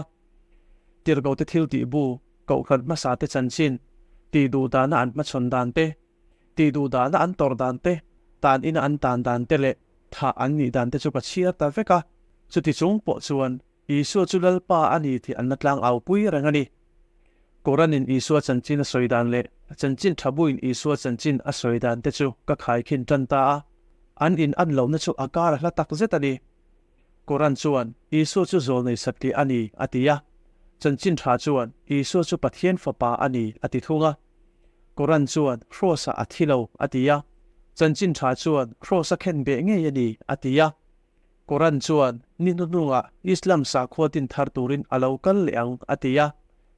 [SPEAKER 1] Tirhkote thil tih bu, kohhran hmasa te chanchin, tih duh dana an hmachhawn dan te, tih duh dana an tawrh dan te, tan ina an tan dan te leh thah an nih dan te chu ka chhiar ta vek a. Chuti chung pawh chuan Isua chu Lalpa a ni tih an la tlang au pui reng a ni. Koran-in Isua chanchin a sawi dan leh chanchin tha buin Isua chanchin a sawi dan te chu ka khaikhin tan ta a, an in an lohna chu a kar a hla tak zet a ni. Koran chuan Isua chu zawlnei satliah a ni a ti a, chanchin tha chuan Isua chu Pathian fapa a ni a ti thung a. Koran chuan Kraws-ah a thi lo a ti a, chanchin tha chuan Kraws-a khenbeh ngei a ni a ti a. Koran chuan ni hnuhnungah Islam sakhua din thar turin a lo kal leh ang a ti a.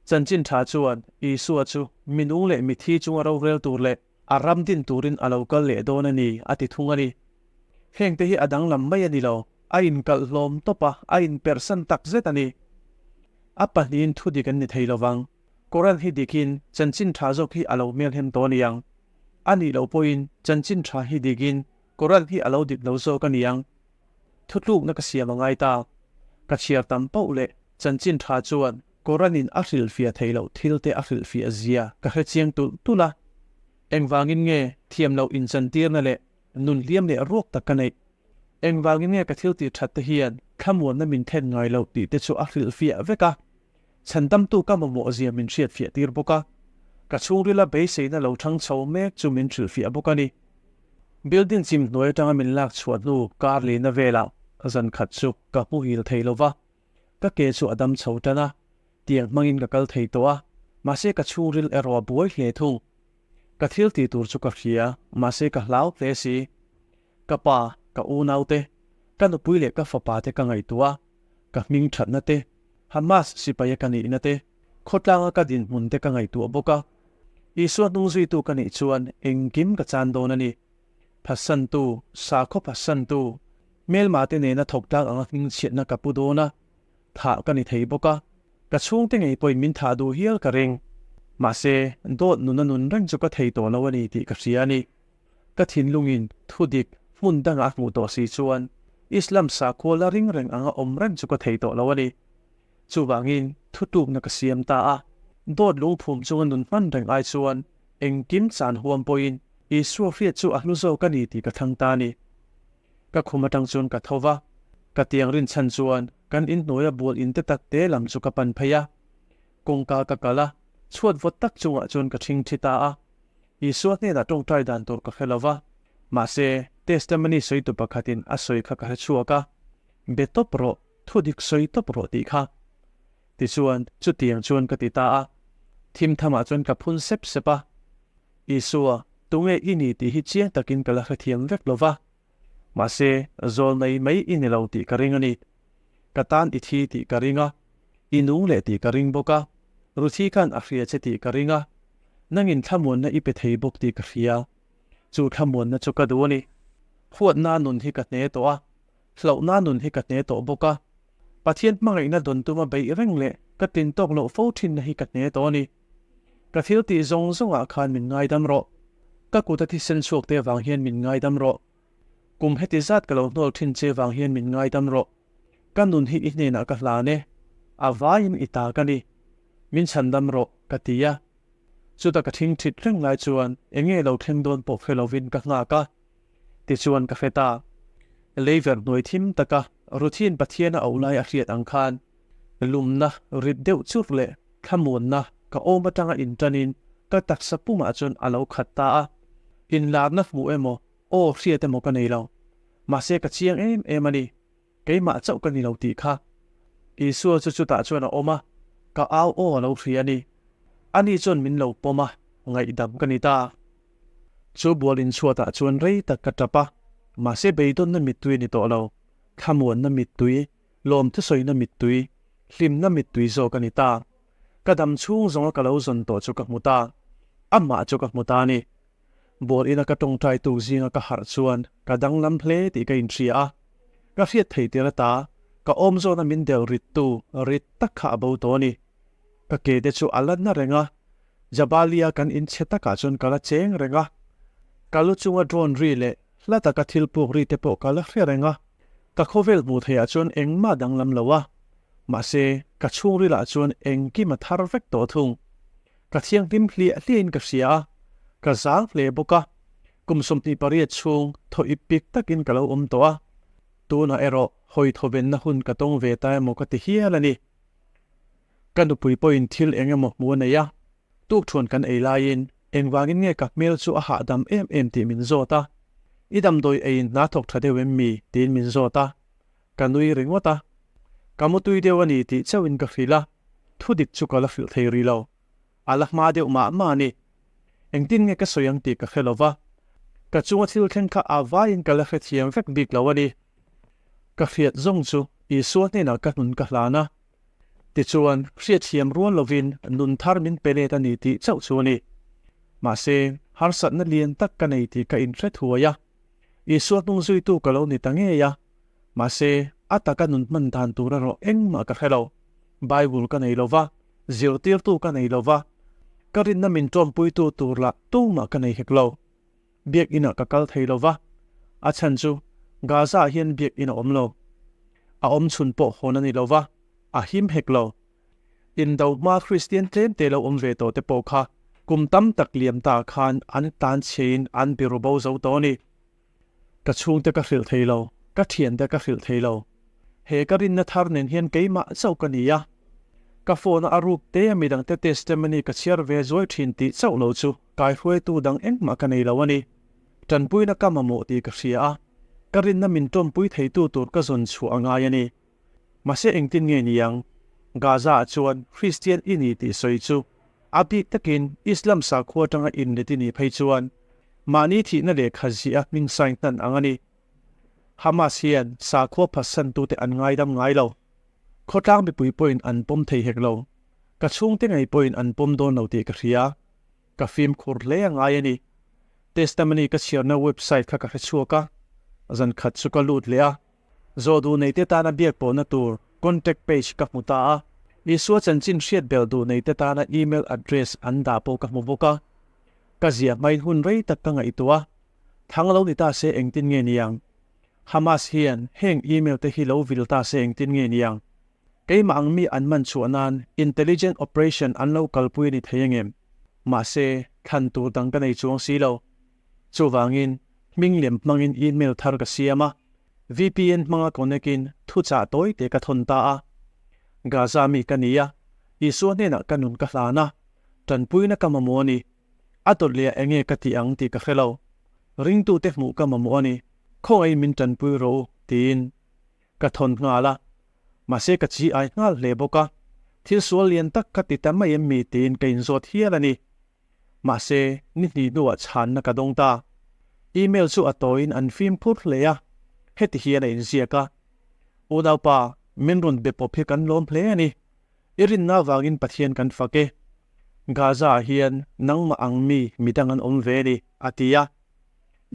[SPEAKER 1] Chanchin tha chuan Isua chu mi nung leh mithi chunga rorel tur leh a ram din turin a lo kal leh dawn a ni a ti thung a ni. Hengte hi a danglam mai a ni lo, a inkalh hlawm tawp a, a inperhsan tak zet a ni. A pahnihin thu dik an ni thei lovang. Koran hi dikin chanchin tha zawk hi a lo hmelhem tawh a ni ang. A nih loh pawhin chanchin tha hi dikin Koran hi a lo dik lo zawk a niang. Thutlukna ka siam a ngai ta. Ka chhiar tam pauh leh chanchin tha chuan Koranin a hrilhfiah theih loh thil te a hrilhfiah zia ka hre chiang tulh tulh a. Engvangin nge thiam loh inchantirna leh nun hliam leh ruak tak ka neih? Engvangin nge ka thil tih that te hian thlamuanna min thlen ngai loh tih te chu a hrilhfiah vek a. Chhandamtu ka mamawh zia min hriatfiah tir bawk a. Ka chhungrila beiseina lo thang chho mek chu min hrilhfiah bawk a ni. Building chim hnuai atanga min lak chhuah hnu kar lina velah zan khat chu ka hmuhil thei lo va, ka ke chu a dam chho tan a, tiang hmangin ka kal thei tawh a, mahse ka chhungril erawh a buai hle thung. Ka thil tih tur chu ka hria, mahse ka hlau hle si. Ka pa, ka unaute, ka nupui leh ka fapa te ka ngaihtuah a, ka hming thatna te, Hamas sipaia ka nihna te, khawtlanga ka dinhmun te ka ngaihtuah bawk a. Isua hnungzuitu ka nih chuan engkim ka chan dawn a ni. Phatsantu, sakhaw phatsantu, hmelmate nena thawk tlang anga hmingchhiatna ka pu dawn a, thah ka ni thei bawk a, ka chhungte ngei pawhin min thah duh hial ka ring. Mahse, dawt nuna nun reng chu ka thei tawh lo a ni tih ka hria a ni. Ka thinlungin thudik hmun dangah a hmuh tawh si chuan Islam sakhua la ring reng anga awm reng chu ka thei tawh lo a ni. Chuvangin thutlukna ka siam ta a, dawt lungphum chunga nun hman reng ai chuan engkim chan huam pawhin Isua hriat chu a hlu zawk a ni tih ka thlang ta a ni. Ka khum atang chuan ka tho va, ka tiang rinchhan chuan kan inhnuaia bual in te tak te lam chu ka pan phei a. Kawngka ka kal a, Chhuat vawt tak chungah chuan ka ṭhingṭhi ta a. Isua hnenah ṭawngṭai dan tur ka hre lo va, mahse, testimony sawitu pakhatin a sawi kha ka hre chhuak a, Be tawp rawh, thu dik sawi tawp rawh tih kha. Tichuan, chutiang chuan ka ti ta a. Thim thamah chuan ka phun sep sep a. Isua, tunge i ni tih hi chiang takin ka la hrethiam vek lo va. Mahse, zawl nei mai i ni lo tih ka ring a ni. Ka tan i thi tih ka ring a, i nung leh tih ka ring bawk a, Ruthi khan a hria che tih ka ring a, nangin thlamuanna i pe thei bawk tih ka hria. Chu thlamuanna chu ka duh a ni. Huatna nun hi ka hne tawh a, hlauhna nun hi ka hne tawh bawk a. Pathian hmangaihna dawn tuma beih reng leh ka tlin tawk loh fo thinna hi ka hne tawh a ni. Ka thil tih zawng zawngah khan min ngaidam rawh. Ka kut a thisen chhuak te vang hian min ngaidam rawh. Kum heti zat ka lo hnawl thin che vang hian min ngaidam rawh. Ka nun hi i hnenah ka hlan e. A vaiin i ta ka ni. Min chhandam rawh, ka ti a. Chuta ka thing thit reng lai chuan enge lo thleng dawn pawh hre lovin ka nghak a. Tichuan ka hre ta. Leiver hnuai thim taka Ruthin Pathian a auh lai a hriat ang khan lumna rit deuh churh leh thlamuanna ka awm atanga inṭanin ka taksa pumah chuan a lo khat ta a. Inlarna hmuh emaw aw hriat emaw ka nei lo. Mahse ka chiang em em a ni. Keimah chauh ka ni lo tih kha. Isua chu chutah chuan a awm a, ka au aw a lo hria a ni. Ani chuan min lo pawm a, ngaihdam ka ni ta. Chu bual inchhuatah chuan rei tak ka tap a, mahse beidawnna mittui a ni tawh lo. Thlamuanna mittui, lawmthusawina mittui, hlimna mittui zawk a ni ta. Ka dam chhung zawnga ka lo zawn tawh chu ka hmu ta. Amah chu ka hmu ta a ni. Bual ina ka tawngtai tuk zinga ka harh chuan ka danglam hle tih ka inhria a. Ka hriat theih tir ata ka awm zawna min del rittu rit tak kha a bo tawh a ni. Ka ke te chu a la na reng a, Jabalia kan inchhe takah chuan ka la cheng reng a. Ka lu chunga drone ri leh hla taka thil puk ri te pawh ka la hre reng a. Ka khawvel hmuh theihah chuan engmah danglam lo a, mahse ka chhungrilah chuan engkim a thar vek tawh thung. Ka thianghlim hliah hliahin ka hria a, ka zang hle bawk a, kum 28 chhung thaw ip pik takin ka lo awm tawh a, tunah erawh hawi thawvenna hun ka tawng ve ta emaw ka ti hial a ni. Ka nupui pawhin thil eng emaw hmu a nei a, tukthuan kan ei laiin engvangin nge ka hmel chu a hahdam em em tih min zawt a, I damdawi eiin hna thawk tha deuh em mi? tiin min zawt a, Ka nui ringawt a, ka mutui deuh a ni tih chauhin ka hrilh a, thudik chu ka la hrilh thei rih lo. A la hma deuh mah mah a ni. Engtin nge ka sawi ang tih ka hre lo va, ka chunga thil thleng kha a vaiin ka la hrethiam vek bik lo a ni. Ka hriat zawng chu Isua hnenah ka hnun ka hlan a, tichuan hriatthiam rual lovin nun thar min pe let a ni tih chauh chu a ni. Mahse, harsatna lian tak ka nei tih ka inhre thuai a. Isua hnung zuitu ka lo ni ta ngei a, mahse, a taka nun hman dan tur erawh engmah ka hre lo. Bible ka nei lo va, zirtirtu ka nei lo va, ka rinna min ṭawmpuitu tur lah tumah ka nei hek lo. Biakinah ka kal thei lo va, a chhan chu Gaza-ah hian biakin a awm lo. A awm chhun pawh hawn a ni lo va, a him hek lo. Indo hma Kristian tlemte lo awm ve tawh te pawh kha kum tam tak liam ta khan an tan chhein an biru bo zo tawh a ni. Ka chhungte ka hrilh thei lo, ka thiante ka hrilh thei lo. He ka rinna thar nen hian keimah chauh ka ni a. Ka phone a a ruk te a midangte testimony ka chhiar ve zuai thin tih chauh lo chu kaihruaitu dang engmah ka nei lo a ni. Tanpuina ka mamawh tih ka hria a, ka rinna min tawmpui theitu tur ka zawn chhuah a ngai a ni. Mahse engtin nge ni ang? Gaza-ah chuan Kristian i ni tih sawi chu a bik takin Islam sakhua atanga inlet i nih phei chuan mahni thihna lehkha ziah a hming sign hnan ang a ni. Hamas hian sakhua phatsantute an ngaidam ngai lo. Khawtlang mipui pawhin an pawm thei hek lo. Ka chhungte ngei pawhin an pawm dawn lo tih ka hria. Ka fimkhur hle a ngai a ni. Testimony ka chhiarna website kha ka hre chhuak a, zan khat chu ka lut leh a. Zawh duh neite tana biak pawhna tur contact page ka hmu ta a. Isua chanchin hriat belh duh neite tana email address an dah pawh ka hmu bawk a. Ka ziah hmain hun rei tak ka ngaihtuah a, thang lo ni ta se engtin nge niang? Hamas hian heng email te hi lo vil ta se engtin nge niang? Keimah ang mi an man chhuah nan intelligent operation an lo kalpui a ni thei angem? Mahse, thlan tur dang ka nei chuang si lo. Chuvangin, hming lem hmangin email thar ka siam a, VPN hmanga connect in thuchah tawi te ka thawn ta a. Gaza mi ka ni a, Isua hnenah ka nun ka hlan a. Tanpuina ka mamawh a ni. A dawt leh ah enge ka tih ang tih ka hre lo. Ringtute hmuh ka mamawh a ni. Khawngaihin min tanpui rawh u, tiin ka thawn nghal a. Mahse ka chi ai nghal hle bawk a. Thil sual lian tak ka ti ta mai em mi tiin ka inzawt hial a ni. Mahse ni hnih hnuah chhanna ka dawng ta. Email chu a tawiin an fimkhur hle a, heti hian a inziak a, Unaupa, min rawn be pawp hi kan lawm hle a ni. I rinna avangin Pathian kan fak e. Gaza-ah hian nangmah ang mi midang an awm ve a ni, a ti a.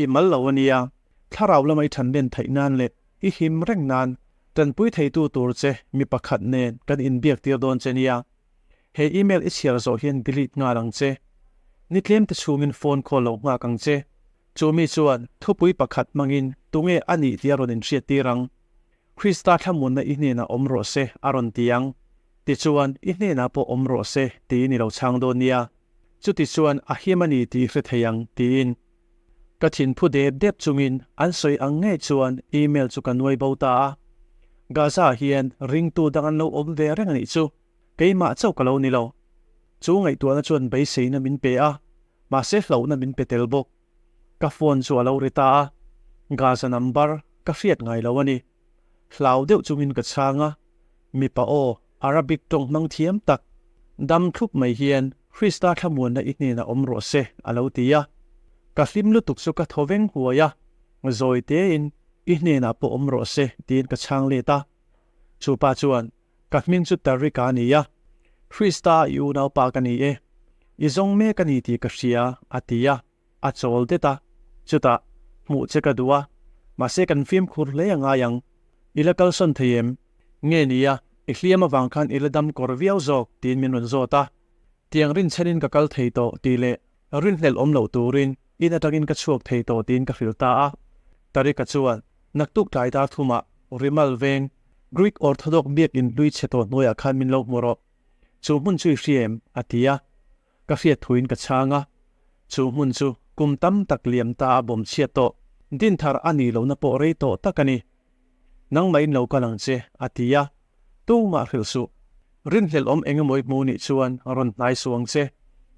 [SPEAKER 1] I mal lo a nia, thlarau lama i thanlen theih nan leh i him reng nan tanpui theitu tur che mi pakhat nen kan inbiak tir dawn che nia. He email i chhiar zawh hian delete nghal ang che. Ni tlem te chhungin phone call lo nghak ang che. Chu mi chuan thupui pakhat hmangin tunge a nih tih a rawn inhriat tir ang. Krista thlamuanna i hnenah awm rawh se a rawn ti ang. Tichuan, i hnenah pawh awm rawh se tiin i lo chhang dawn nia. Chutichuan a him a ni tih i hre thei ang tiin. Ka thinphu dep dep chungin an sawi ang ngei chuan email chu ka nuai bo ta a. Gaza ah hian ringtu dang an lo awm ve reng a nih chu. Keimah chauh ka lo ni lo. Chu ngaihtuahna chuan beiseina min pe a, mahse hlauhna min pe tel bawk. Ka phone chu a lo ri ta a, Gaza number ka hriat ngai lo a ni. Hlau deuh chungin ka chhang a, mipa aw Arabic tawng hmang thiam tak, dam thlup mai hian Krista thlamuanna i hnenah awm rawh se a lo ti a. Ka hlim lutuk chu ka thaw veng huai a, zawi tein i hnenah pawh awm rawh se tiin ka chhang let a. Chu pa chuan Ka hming chu Tariq a ni a, Krista i unaupa ka ni e, i zawng mek a ni tih ka hria a ti a, a chawl det a, chutah hmuh che ka duh a, mahse kan fimkhur hle a ngai ang, i la kalsawn thei em? Nge nia, i hliam avang khan i la dam kawr viau zawk tiin min rawn zawt a, tiang rinchhenin ka kal thei tawh tih leh rinhlelh awm loh turin in atangin ka chhuak thei tawh tiin ka hrilh ta a, Tariq-a chuan naktuk tlai dar thumah Rimal veng Greek Orthodox biakinn hlui chhe tawh hnuaiah khan min lo hmu rawh. Chu hmun chu i hria em? a ti a. Ka hriat thuin ka chhang a. Chu hmun chu kum tam tak liam ta a bawm chhiat tawh. Dinthar a nih lohna pawh rei tawh tak a ni. Nangmahin lo kal ang che, a ti a. Tumah hrilh suh. Rinhlelh awm eng emaw i hmu nih chuan rawn hnai suh ang che.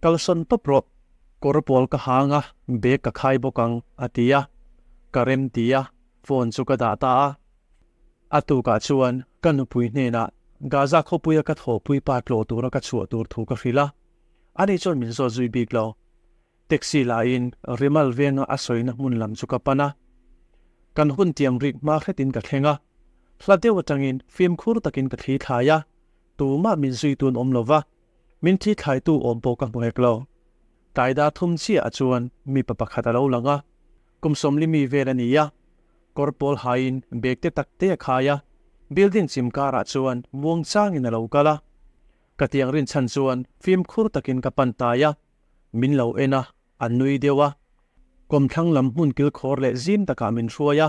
[SPEAKER 1] Kalsawn tawp rawh. Kawr pawl ka hang a, bag ka khai bawk ang, a ti a. Ka rem ti a, phone chu ka dah ta a. A tukah chuan ka nupui hnenah Gaza khawpuia ka thawhpui pa tlawh tura ka chhuah tur thu ka hrilh a, ani chuan min zawt zui bik lo. Taxi lahin Rimal venga a sawina hmun lam chu ka pan a, kan hun tiam rik hma hretin ka thleng a, hla deuh atangin fimkhur takin ka thli thlai a, tumah min zui tun awm lo va, min thli thlaitu awm pawh ka hmu hek lo. Taida thum chiahah chuan mipa pakhat a lo lang a, kum 40 mi vel a ni a, Kawr pawl haiin bag te tak te a khai a, building chim karah chuan muang changin a lo kal a. Ka tiang rin chhan chuan fimkhur takin ka pan tai a, min lo en a, a nui deuh a. Kawmthlang lam hmun kilkhawr leh zim takah min hruai a,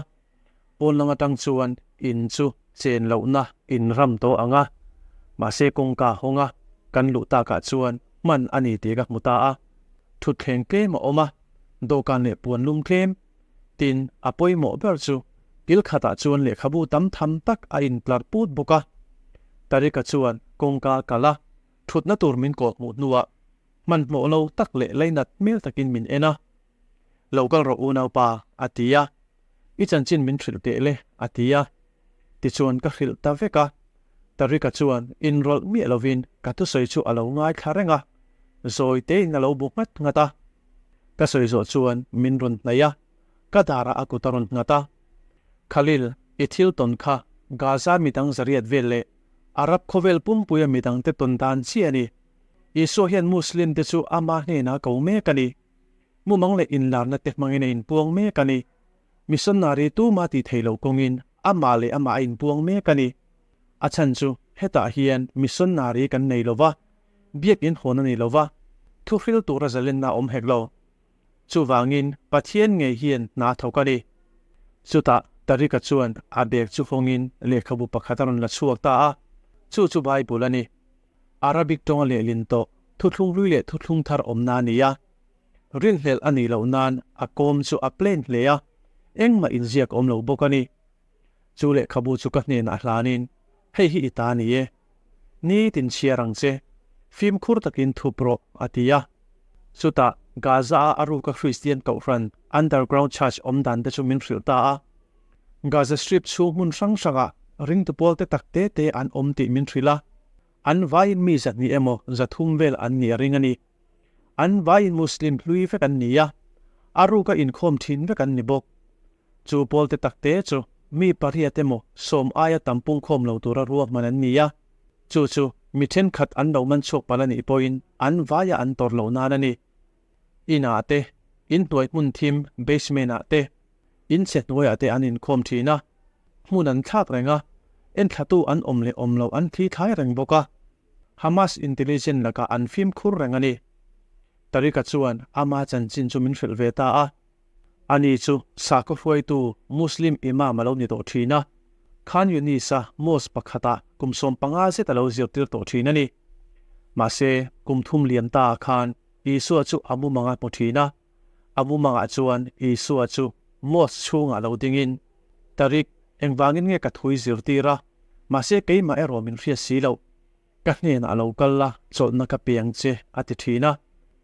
[SPEAKER 1] pawn lang atang chuan in chu chen lohna in ram tawh ang a, mahse kawngka hawng a, kan luh takah chuan hman a ni tih ka hmu ta a. Thutthleng tlem a awm a, dawhkan leh puan lum tlem. Tin, a pawimawh ber chu kil khatah chuan lehkhabu tam tham tak a intlar put bawk a. Tarika chuan kawngka a kalh a, thutna tur min kawh hmuh hnuah hmanhmawh lo tak leh lainat hmel takin min en a. Lo kal rawh unaupa, a ti a. I chanchin min hrilh teh le, a ti a. Tichuan ka hrilh ta vek a. Tarika chuan inrawlh miah lovin ka thusawi chu a lo ngaithla reng a, zawi tein a lo bu nghat nghat a. Ka sawi zawh chuan min rawn hnaih a, ka darah a kut a rawn nghat a. Khalil, i thil tawn kha Gaza midang zariat vel leh Arab khawvel pumpuia midangte tawn dan chiah a ni. Isua hian Muslim te chu ama hnenah a ko mek a ni. Mumang leh inlarna te hmangin a inpuang mek a ni. Missionary tuma tih theih loh kawngin amah leh amah a inpuang mek a ni. A chhan chu hetah hian missionary kan nei lo va, Biakinn hawn a ni lo va, thuhril tura zalenna a awm hek lo. Chuvangin Pathian ngei hian hna thawk a ni. Chutah Tarika chuan a bag chu hawngin lehkhabu pakhat a rawn la chhuak ta a, chu chu Bible a ni. Arabic tawnga lehlin tawh thuthlung hlui leh thuthlung thar awmna a ni a. Rinhlelh a nih loh nan a kawm chu a plain hle a, engmah inziak awm lo bawk a ni. Chu lehkhabu chu ka hnenah hlanin, Hei hi i ta ni e. Nitin chhiar ang che. Fimkhur takin thup rawh, a ti a. Chutah, Gaza-a a ruka Kristian kohhran underground church awm dan te chu min hrilh ta a. Gaza Strip chhung hmun hrang hrangah ringtu pawl te tak te te an awm tih min hrilh a. An vaiin mi 200 emaw 300 vel an nih a ring a ni. An vaiin Muslim hlui vek an ni a, a ruka inkhawm thin vek an ni bawk. Chu pawl te tak te chu mi pariat emaw 10 aia tam pungkhawm lo tura ruahman an ni a, chu chu mi thenkhat an lo man chhuak palh a nih pawhin an vaia an tawrh loh nan a ni. Inah te, inhnuai hmun thim basement ah te, inchhe hnuaiah te an inkhawm thin a, hmun an thlak reng a, enthlatu an awm leh awm loh an thli thlai reng bawk a. Hamas intelligence lakah an fimkhur reng a ni. Tariq-a chuan ama chanchin chu min hrilh ve ta a. Ani chu sakhaw hruaitu Muslim Imam a lo ni tawh thin a, Khan Yunis-a mosque pakhatah kum 15 zet a lo zirtir tawh thin a ni. Mahse, kum thum liam ta ah khan Isua chu a mumang a hmu thin a. A mumangah chuan Isua chu mosque chhungah lo dingin, Tariq, engvangin nge ka thui zirtir a, mahse keimah erawh min hriat si loh. Ka hnenah lo kal la, chawlhna ka pe ang che, a ti thin a.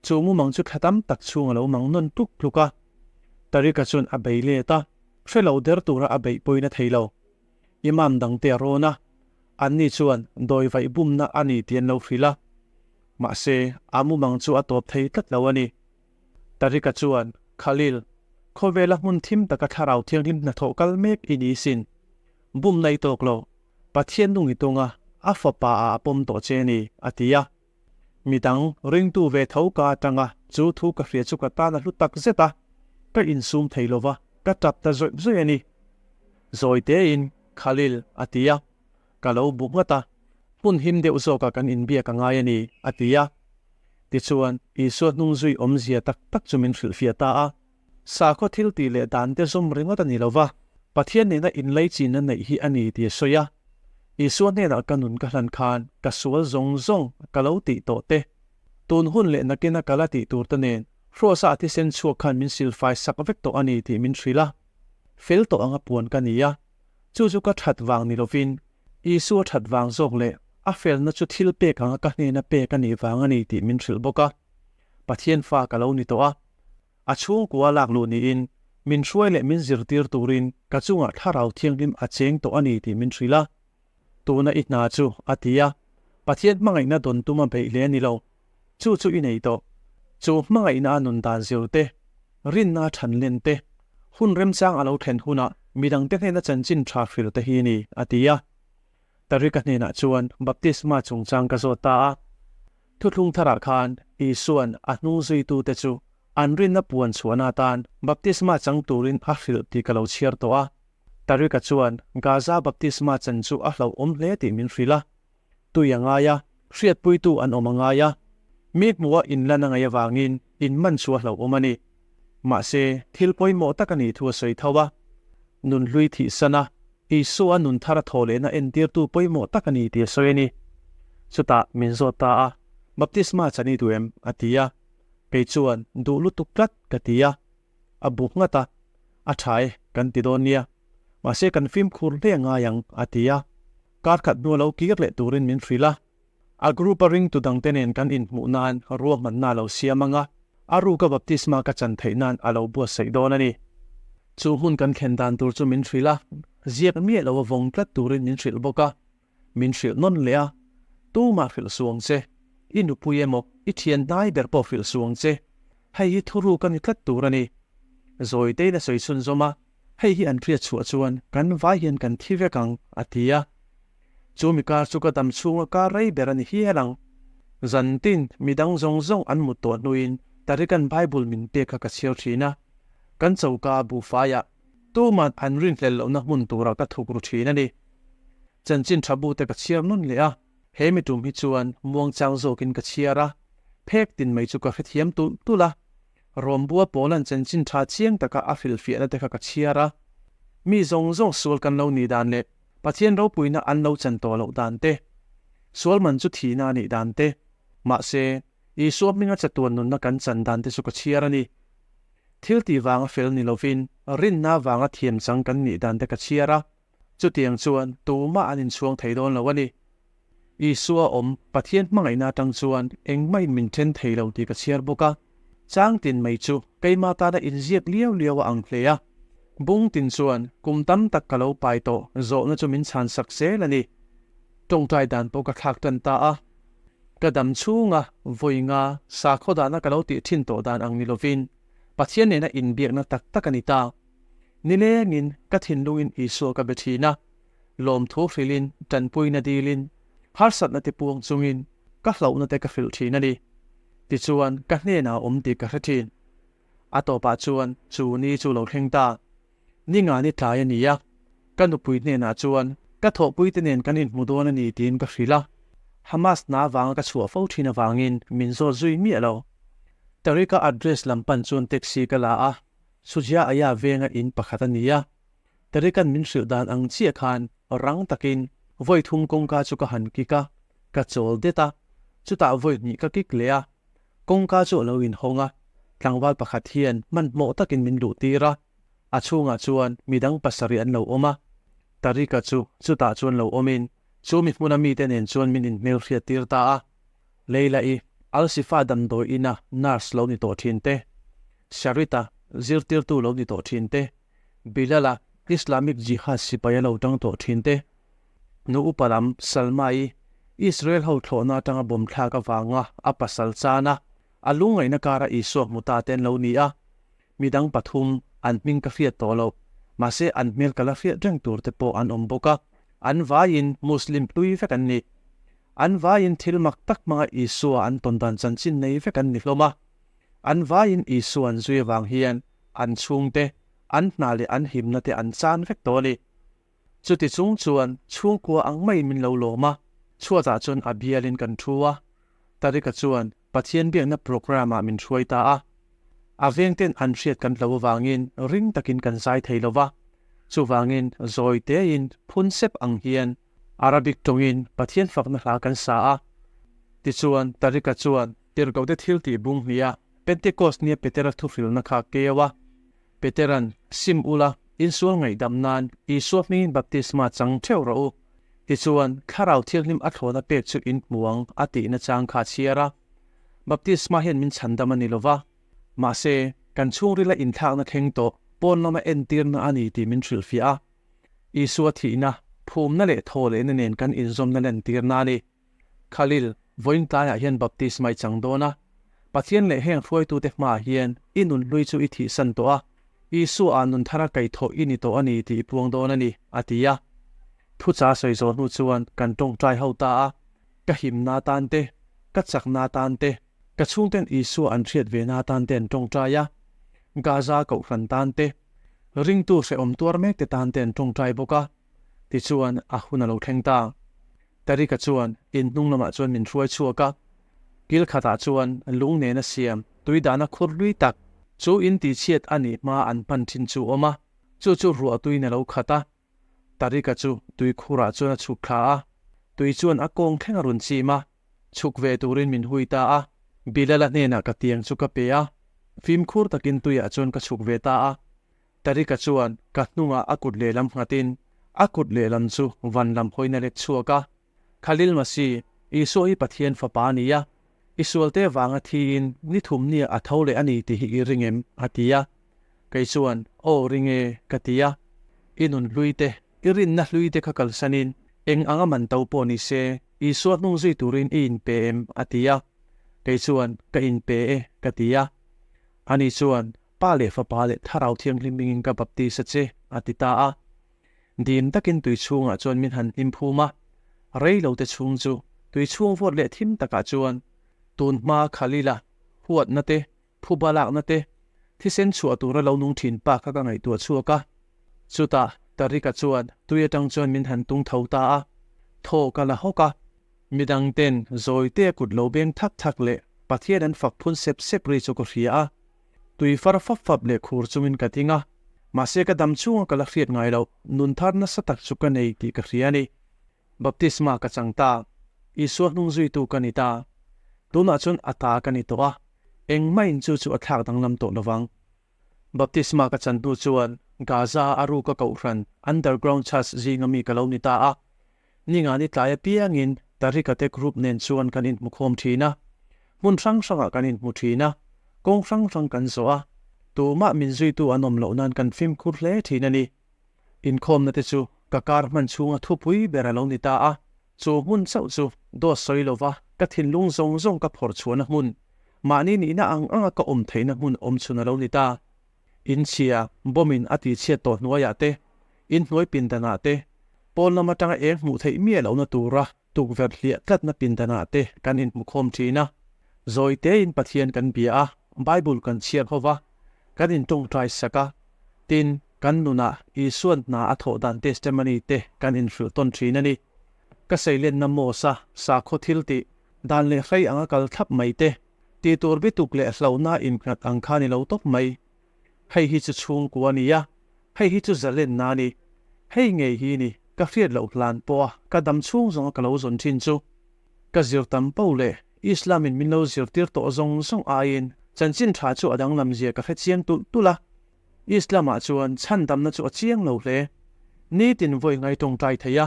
[SPEAKER 1] Chu mumang chu thla tam tak chhung a lo mang nawn tluk tluk a. Tariq-a chuan a bei let a, hre lo der tura a beih pawhin a thei lo. Imam dangte a rawn a, anni chuan dawi vaih bumna a ni tih an lo hrilh a. Mahse, a mumang chu a tawp thei tlat lo a ni. Tariq-a chuan, Khalil, khawvela hmun thim taka thlarau thianghlim hnathawh kal mek i ni sin. Bumna i tawk lo. Pathian nung i tung a, a fapa ah a pawm tawh che ni, a ti a. Midang ringtu ve tho ka atanga chu thu ka hria chu ka tan a hlu tak zet a, ka insum thei lo va, ka tap ta zawih zawih a ni. Zawi tein, Khalil, a ti a. Ka lo bu nghat a, hmun him deuh zawkah kan inbiak a ngai a ni, a ti a. Tichuan, Isua hnungzui awmzia tak tak chu min hrilhfiah ta a. Sakhaw thil tih leh dan te zawm ringawt a ni lo va, Pathian nena inlaichinna neih hi a ni tih a sawi a. Isua hnenah ka nun ka hlan khan ka sual zawng zawng ka lo tih tawh te, tun hun leh nakina ka la tih tur te nen hruasa a thisen chhuak khan min silfai sak vek tawh a ni tih min hrilh a. Fel tawh anga puan ka ni a, chu chu ka that vang ni lovin Isua that vang zawk leh a felna chu thil pek anga ka hnena pek a nih vang a ni tih min hrilh bawk a. Pathian fa ka lo ni tawh a. A chhungkua lak luh niin min hruai leh min zirtir turin ka chungah thlarau thianghlim a cheng tawh a ni tih min hrilh a. Tuna i hna chu, a ti a. Pathian hmangaihna dawn tuma beih hle a ni lo. Chu chu i nei tawh. Chu hmangaihna a nun dan zir te, rinna a than len te, hun remchang a lo thlen hunah midangte hnena chanchin tha hrilh te hi a ni, a ti a. Tariq-a hnenah chuan baptisma chungchang ka zawt ta a. Thuthlung tharah khan Isua'n a hnungzuitute chu an rinna puan chhuahna atan baptisma chang turin a hrilh tih ka lo chhiar tawh a. Tariq-a chuan Gaza baptisma chan chu a hlauhawm hle tih min hrilh a. Tui a ngai a, hriatpuitu an awm a ngai a. Mi hmuha inlan a ngaih avangin inman chu a hlauhawm a ni. Mahse, thil pawimawh tak a nih thu a sawi tho a. Nunhlui thihsan a, Isua nun thar a thawh lehna entirtu pawimawh tak a ni tih a sawi a ni. Chutah min zawt ta a, Baptisma chan i duh em? a ti a. Kei chuan, Duh lutuk tlat, ka ti a. A bu nghat a, A tha e, kan ti dawn nia. Mahse kan fimkhur hle a ngai ang, a ti a. Kar khat hnu a lo kir leh turin min hrilh a. A group a ringtu dangte nen kan inhmuh nan ruahmanna a lo siam ang a, a ruka baptisma ka chan theih nan a lo buatsaih dawn a ni. Chu hmun kan thlen dan tur chu min hrilh a, ziak miah lo a vawng tlat turin min hrilh bawk a, min hrilh nawn leh a, Tumah hrilh suang che, i nupui emaw i thian hnai ber pawh hrilh suang che, hei hi thuruk a ni tlat tur a ni. Zawitein a sawi chhunzawm a, hei hi an hriat chhuah chuan kan vai hian kan thi vek ang, a ti a. Chu mi kar chu ka dam chhunga kar rei ber a ni hial ang. Zan tin, mi dang zawng zawng an mut tawh hnuin Tariq-a'n Bible min pek kha ka chhiar thin a. Kan choka buhfaiah tuman an rinhlelh lohna hmun turah ka thuk ru thin a ni. Chanchin tha bute ka chhiar nawn leh a, he mi tum hi chuan muangchang zawkin ka chhiar a, phek tin mai chu ka hrethiam tulh tulh a. Rawmbua Paula'n chanchin tha chiang taka a hrilhfiahna te kha ka chhiar a. Mi zawng zawng sual kan lo nih dan leh Pathian ropuina an lo chan tawh loh dan te, sual man chu thihna a nih dan te, mahse, Isua hminga chatuan nunna kan chan dan te chu ka chhiar a ni. Thil tih vanga fel ni lovin rinna vanga thiam chang kan nih dan te ka chhiar a, chutiang chuan tumah an inchhuang thei dawn lo a ni. Isua awm Pathian hmangaihna atang chuan engmahin min then thei lo tih ka chhiar bawk a. Chang tin mai chu keima tana inziak liau liau a ang hle a. Bung tin chuan kum tam tak ka lo pai tawh zawhna chu min chhan sak zel a ni. Tawngtai dan pawh ka thlak tan ta a. Ka dam chhunga vawi nga sakhaw dana ka lo tih thin tawh dan ang ni lovin Pathian nena inbiakna tak tak a ni ta. Nilengin ka thinlungin Isua ka be thin a. Lawmthu hrilhin, tanpuina dilin, harsatna te puang chungin ka hlauhna te ka hrilh thin a ni. Tichuan ka hnenah a awm tih ka hre thin. A tawpah chuan chu ni chu lo thleng ta. Ni nga ni tlai a ni a, ka nupui hnenah chuan ka thawhpuite nen kan inhmu dawn a ni tiin ka hrilh a. Hamas hna avanga ka chhuah fo thin avangin min zawt zui miah lo. Tariq-a address lam pan chuan taxi ka la a, Sujia Aya venga in pakhat a ni a. Tariq-a'n min hrilh dan ang chiah khan rang takin vawi thum kawngka chu ka han kik a, ka chawl det a, chutah vawi hnih ka kik leh a. Kawngka chu a lo inhawng a, tlangval pakhat hian hmanhmawh takin min luh tir a, a chhungah chuan midang pasarih an lo awm a. Tariq-a chu chutah chuan lo awmin chu mi hmuna mite nen chuan min inhmelhriat tir ta a. Leila-i, Al-Shifa damdawi ina nurse lo ni tawh thin te, Sharita, zirtirtu lo ni tawh thin te, Bilal-a, Islamic Jihad sipai a lo tang tawh thin te, Nu upa lam Salma-i, Israel ho thlawhna atanga bawm thlak avanga a pasal chana a lungngaihna kara Isua hmu ta te an lo ni a, midang pathum an hming ka hriat tawh loh, mahse an hmel ka la hriat reng tur te pawh an awm bawk a, an vaiin Muslim hlui vek an ni. An vaiin thil mak tak hmanga Isua an tawn dan chanchin nei vek an ni hlawm a. An vaiin Isua an zui avang hian an chhungte, an hna leh an himna te an chan vek tawh a ni. Chuti chung chuan chhungkua ang maiin min lo lawm a, chhuatah chuan a bialin kan thu a. Tariq-a chuan Pathian biakna programme-ah min hruai ta a. A vengten an hriat kan hlo avangin ring takin kan zai thei lo va, chuvangin zawi tein phun sep ang hian Arabic tawngin Pathian fakna hla kan sa a. Tichuan Tariq-a chuan Tirhkohte thil tih bung hnih a, Pentecost nia Petera thuhrilna kha keu a. Petera'n, Sim ula, insual ngaihdam nan Isua hmingin baptisma chang theuh rawh u. Tichuan, Thlarau Thianghlim a thlawna pek chu in hmu ang, a tihna chang kha a chhiar a. Baptisma hian min chhandam a ni lo va. Mahse, kan chhungrila inthlakna thleng tawh pawn lama entirna a ni tih min hrilhfiah a. Isua thihna, phumna leh thawhlehna nen kan inzawmna lentirna a ni. Khalil, vawiin tlaiah hian baptisma i chang dawn a. Pathian leh heng hruaitute hmaah hian i nun hlui chu i thihsan tawh a, Isua-ah nun thara kaihthawh i ni tawh a ni tih i puang dawn a ni, a ti a. Thucha sawi zawh hnu chuan kan tawngtai ho ta a, ka himna atan te, ka chakna atan te, ka chhungten Isua an hriat vena atan te an tawngtai a, Gaza kohhran tan te, ringtu hrehawm tuar mekte tan te an tawngtai bawk a. Tichuan a hun a lo thleng ta. Tariq-a chuan in hnung lamah chuan min hruai chhuak a, kil khatah chuan lung nena siam tui dahna khur hlui tak chu in tihchhiat a nih hma an hman thin chu awm a, chu chu ruah tuiin a lo khat a. Tariq-a chu tui khurah chuan a chhuk thla a, tui chuan a kawng thleng a rawn chim a, chhuk ve turin min hui ta a. Bilal-a hnenah ka tiang chu ka pe a, fimkhur takin tuiah chuan ka chhuk ve ta a. Tariq-a chuan ka hnungah a kut lehlam nghatin a kut lehlam chu van lam hawiin a let chhuak a. Khalil Masih, Isua hi Pathian fapa a ni a, i sualte vanga thiin ni thum nia a tho leh a ni tih hi i ring em? a ti a. Kei chuan, Aw ring e, ka ti a. I nun hlui te, i rinna hlui te kha kalsanin eng anga man to pawh ni se, Isua hnung zui turin i inpe em? a ti a. Kei chuan, Ka inpe e, ka ti a. Ani chuan, Pa leh Fapa leh Thlarau Thianghlim hmingin ka baptis a che, a ti ta a. Dim takin tui chhungah chuan min han hnim phum a, rei lo te chhung chu tui chhung vawt leh thim takah chuan tun hma Khalila huatna te, phuba lakna te, thisen chhuah tura lo nung thin pa kha ka ngaihtuah chhuak a. Chutah Tariq-a chuan tui atang chuan min han tung tho ta a, thaw ka la hawk a. Midang ten zawite kut lo beng thak thak leh Pathian an fak phun sep sep ri chu ka hria a. Tui far fap fap leh khur chungin ka ding a, mahse ka dam chhunga ka la hriat ngai loh, nun thar nasa tak chu ka nei tih ka hria a ni. Baptisma ka chang ta, Isua hnung zuitu ka ni ta. Tunah chuan a ta ka ni tawh a, engmah in chu chu a thlak danglam tawh lovang. Baptisma ka chan hnu chuan Gaza a ruka kohhran, underground church, zinga mi ka lo ni ta a. Ninga ni tlai apiangin Tariq-a te group nen chuan kan inhmu khawm thin a. Hmun hrang hrangah kan inhmu thin a, kawng hrang hrang kan zawh a, tumah min zuitu an awm loh nan kan fimkhur hle thin a ni. Inkhawmna te chu ka kar hman chhunga thupui ber a lo ni ta a, chu hmun chauh chu dawt sawi lova ka thinlung zawng zawng ka phawrh chhuahna hmun, mahni nihna ang anga ka awm theihna hmun awm chhun a lo ni ta. Inchhia, bomb-in a tihchhiat tawh hnuaiah te, inhnuai pindanah te, pawn lam atanga eng hmuh theih miah lohna tura tukverh hliah tlatna pindanah te kan inhmu khawm thin a. Zawi tein Pathian kan bia a, Bible kan chhiar ho va, kan intawngtai sak a. Tin, kan nunah Isua'n hna a thawh dan testimony te kan inhrilh tawn thin a ni. Ka seilenna Mos-a sakhaw thil tih dan leh hrei anga kal thlap mai te, Tih tur bituk leh hlauhna innghat ang kha ni lo tawp mai. Hei hi chu chhungkua a ni a, hei hi chu zalenna a ni. Hei ngei hi ni ka hriat loh hlan pawha ka dam chhung zawnga ka lo zawn thin chu. Ka zir tam poh leh Islam in min lo zirtir tawh zawng zawng aiin chanchin tha chu a danglam zia ka hre chiang tulh tulh a. Islam ah chuan chhandamna chu a chiang lo hle. Nitin vawi ngai tawngtai thei a,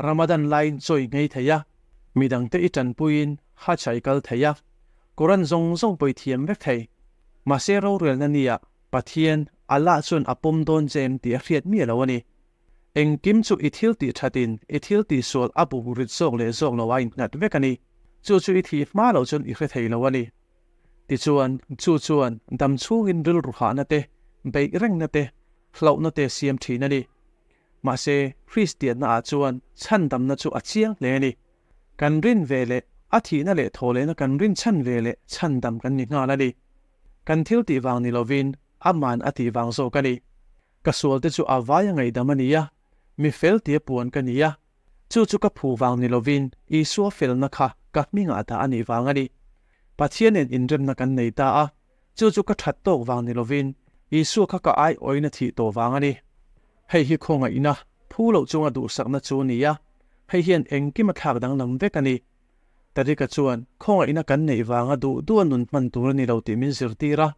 [SPEAKER 1] Ramadan laiin chawi nghei thei a, midangte i tanpuiin Hajj ah i kal thei a, Quran zawng zawng pawh i thiam vek thei. Mahse rorelna nia Pathian, Allah chuan a pawm dawn che em tih a hriat miah lo a ni. Engkim chu i thil tih thatin i thil tih sual a buk rit zawk leh zawk lo a innghat vek a ni. Chu chu i thih hma loh chuan i hre thei lo a ni. Tichuan, chu chuan dam chhungin rilru hahna te, beih rengna te, hlauhna te siam thin a ni. Mahse, Kristianna ah chuan chhandamna chu a chiang hle a ni. Kan rin ve leh a thihna leh thawhlehna kan rin chhan ve leh chhandam kan ni nghal a ni. Kan thil tih vang ni lovin aman a tih vang zawk a ni. Ka sualte chu a vai a ngaihdam a ni a, mi fel tia puan ka ni a. Chu chu ka phu vang ni lovin Isua felna kha ka hmingah dah a nih vang a ni. Pathian nen inremna kan nei ta a, chu chu ka that tawk vang ni lovin Isua kha ka aiawina thih tawh vang a ni. Hei hi khawngaihna, phu loh chunga duhsakna chu a ni a, hei hian engkim a thlak danglam vek a ni. Tarika chuan khawngaihna kan neih vanga duh duh a nun hman tur a ni lo tih min zirtir a.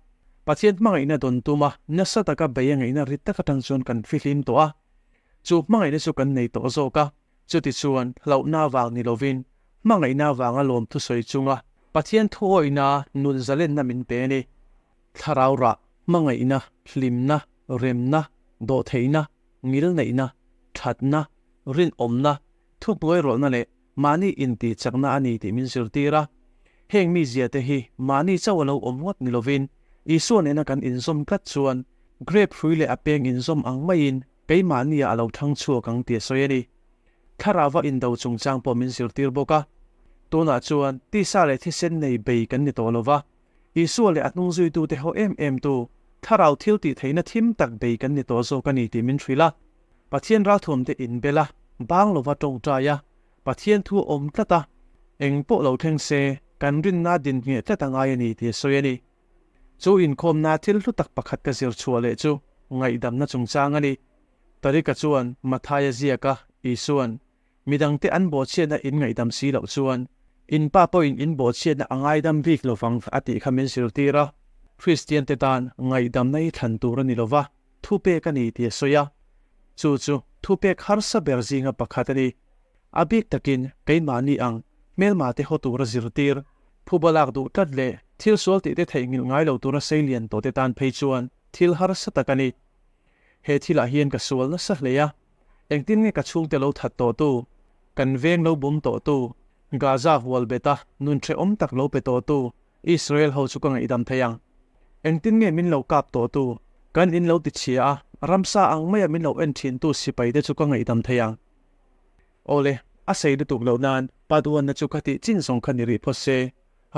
[SPEAKER 1] Pathian hmangaihna dawn tuma nasa taka bei a ngaihna rit tak atang chuan kan fihlim tawh a. Chu hmangaihna chu kan nei tawh zawk a, chuti chuan hlauhna vang ni lovin hmangaihna vanga lawm thusawi chunga Pathian thuawihna nun zalenna min pe a ni. Thlarau rah, hmangaihna, hlimna, remna, dawhtheihna, ngilneihna, thatna, rinawmna, thuhnuairawlhna leh mahni intihchakna a ni tih min zirtir a. Heng mizia te hi mahni chauh a lo awm ngawt ni lovin Isua nena kan inzawm tlat chuan grape hrui leh a peng inzawm ang maiin keimahnia a lo thang chhuak ang tih a sawi a ni. Thlarauva indo chungchang pawh min zirtir bawk a. Tunah chuan tisa leh thisen nei bei kan ni tawh lova, Isua leh a hnungzuitute haw em em tu thlarau thil tih theihna thim tak bei kan ni tawh zawk a ni tih min hrilh a. Pathian ralthuamte inbel a, bang lova tawngtai a, Pathian thu a awm tlat a, eng pawh lo thleng se kan rinna din ngheh tlat a ngai a ni tih a sawi a ni. Chu inkhawmna thil hlu tak pakhat ka zir chhuah leh chu ngaihdamna chungchang a ni. Tarika chuan Mathaia ziaka Isua'n midangte an bawhchhiatna in ngaihdam si loh chuan in pa pawhin in bawhchhiatna a ngaidam bik lovang a tih kha min zirtir a. Kristiante tan ngaihdamna hi thlan tur a ni lova, thupek a ni tih a sawi a. Chu chu thupek harsa ber zinga pakhat a ni. A bik takin keimahni ang hmelma te haw tura zirtir, phuba lak duh tlat leh thil sual tih te theihnghilh ngai lo tura seilian tawh te tan phei chuan thil harsa tak a ni. He thilah hian ka sual nasa hle a, engtin nge ka chhungte lo that tawh tu, kan veng lo bum tawh tu, Gaza hual beta nun hrehawm tak lo pe tawh tu Israel ho chu ka ngaihdam thei ang. Engtin nge min lo kap tawh tu, kan in lo ti chhia a, ramsa ang maia min lo en thin tu sipai te chu ka ngaihdam thei ang. Awle, a sei lutuk loh nan part one na chu ka tih chin zawng kha ni rih phawt se,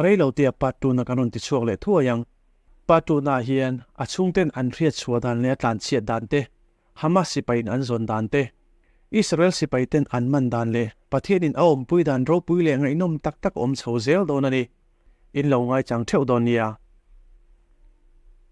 [SPEAKER 1] rei lo tia part two na kan rawn ti chhuak leh thuai ang. Part two na ah hian a chhungten an hriat chhuah dan leh a tlan chhiat dan te, Hamas sipai in an zawn dan te, Israel sipai ten an man dan leh Pathian in a awmpui dan ropui leh ngaihnawm tak tak awm chho zel dawn a ni. In lo ngaichang theuh dawn nia.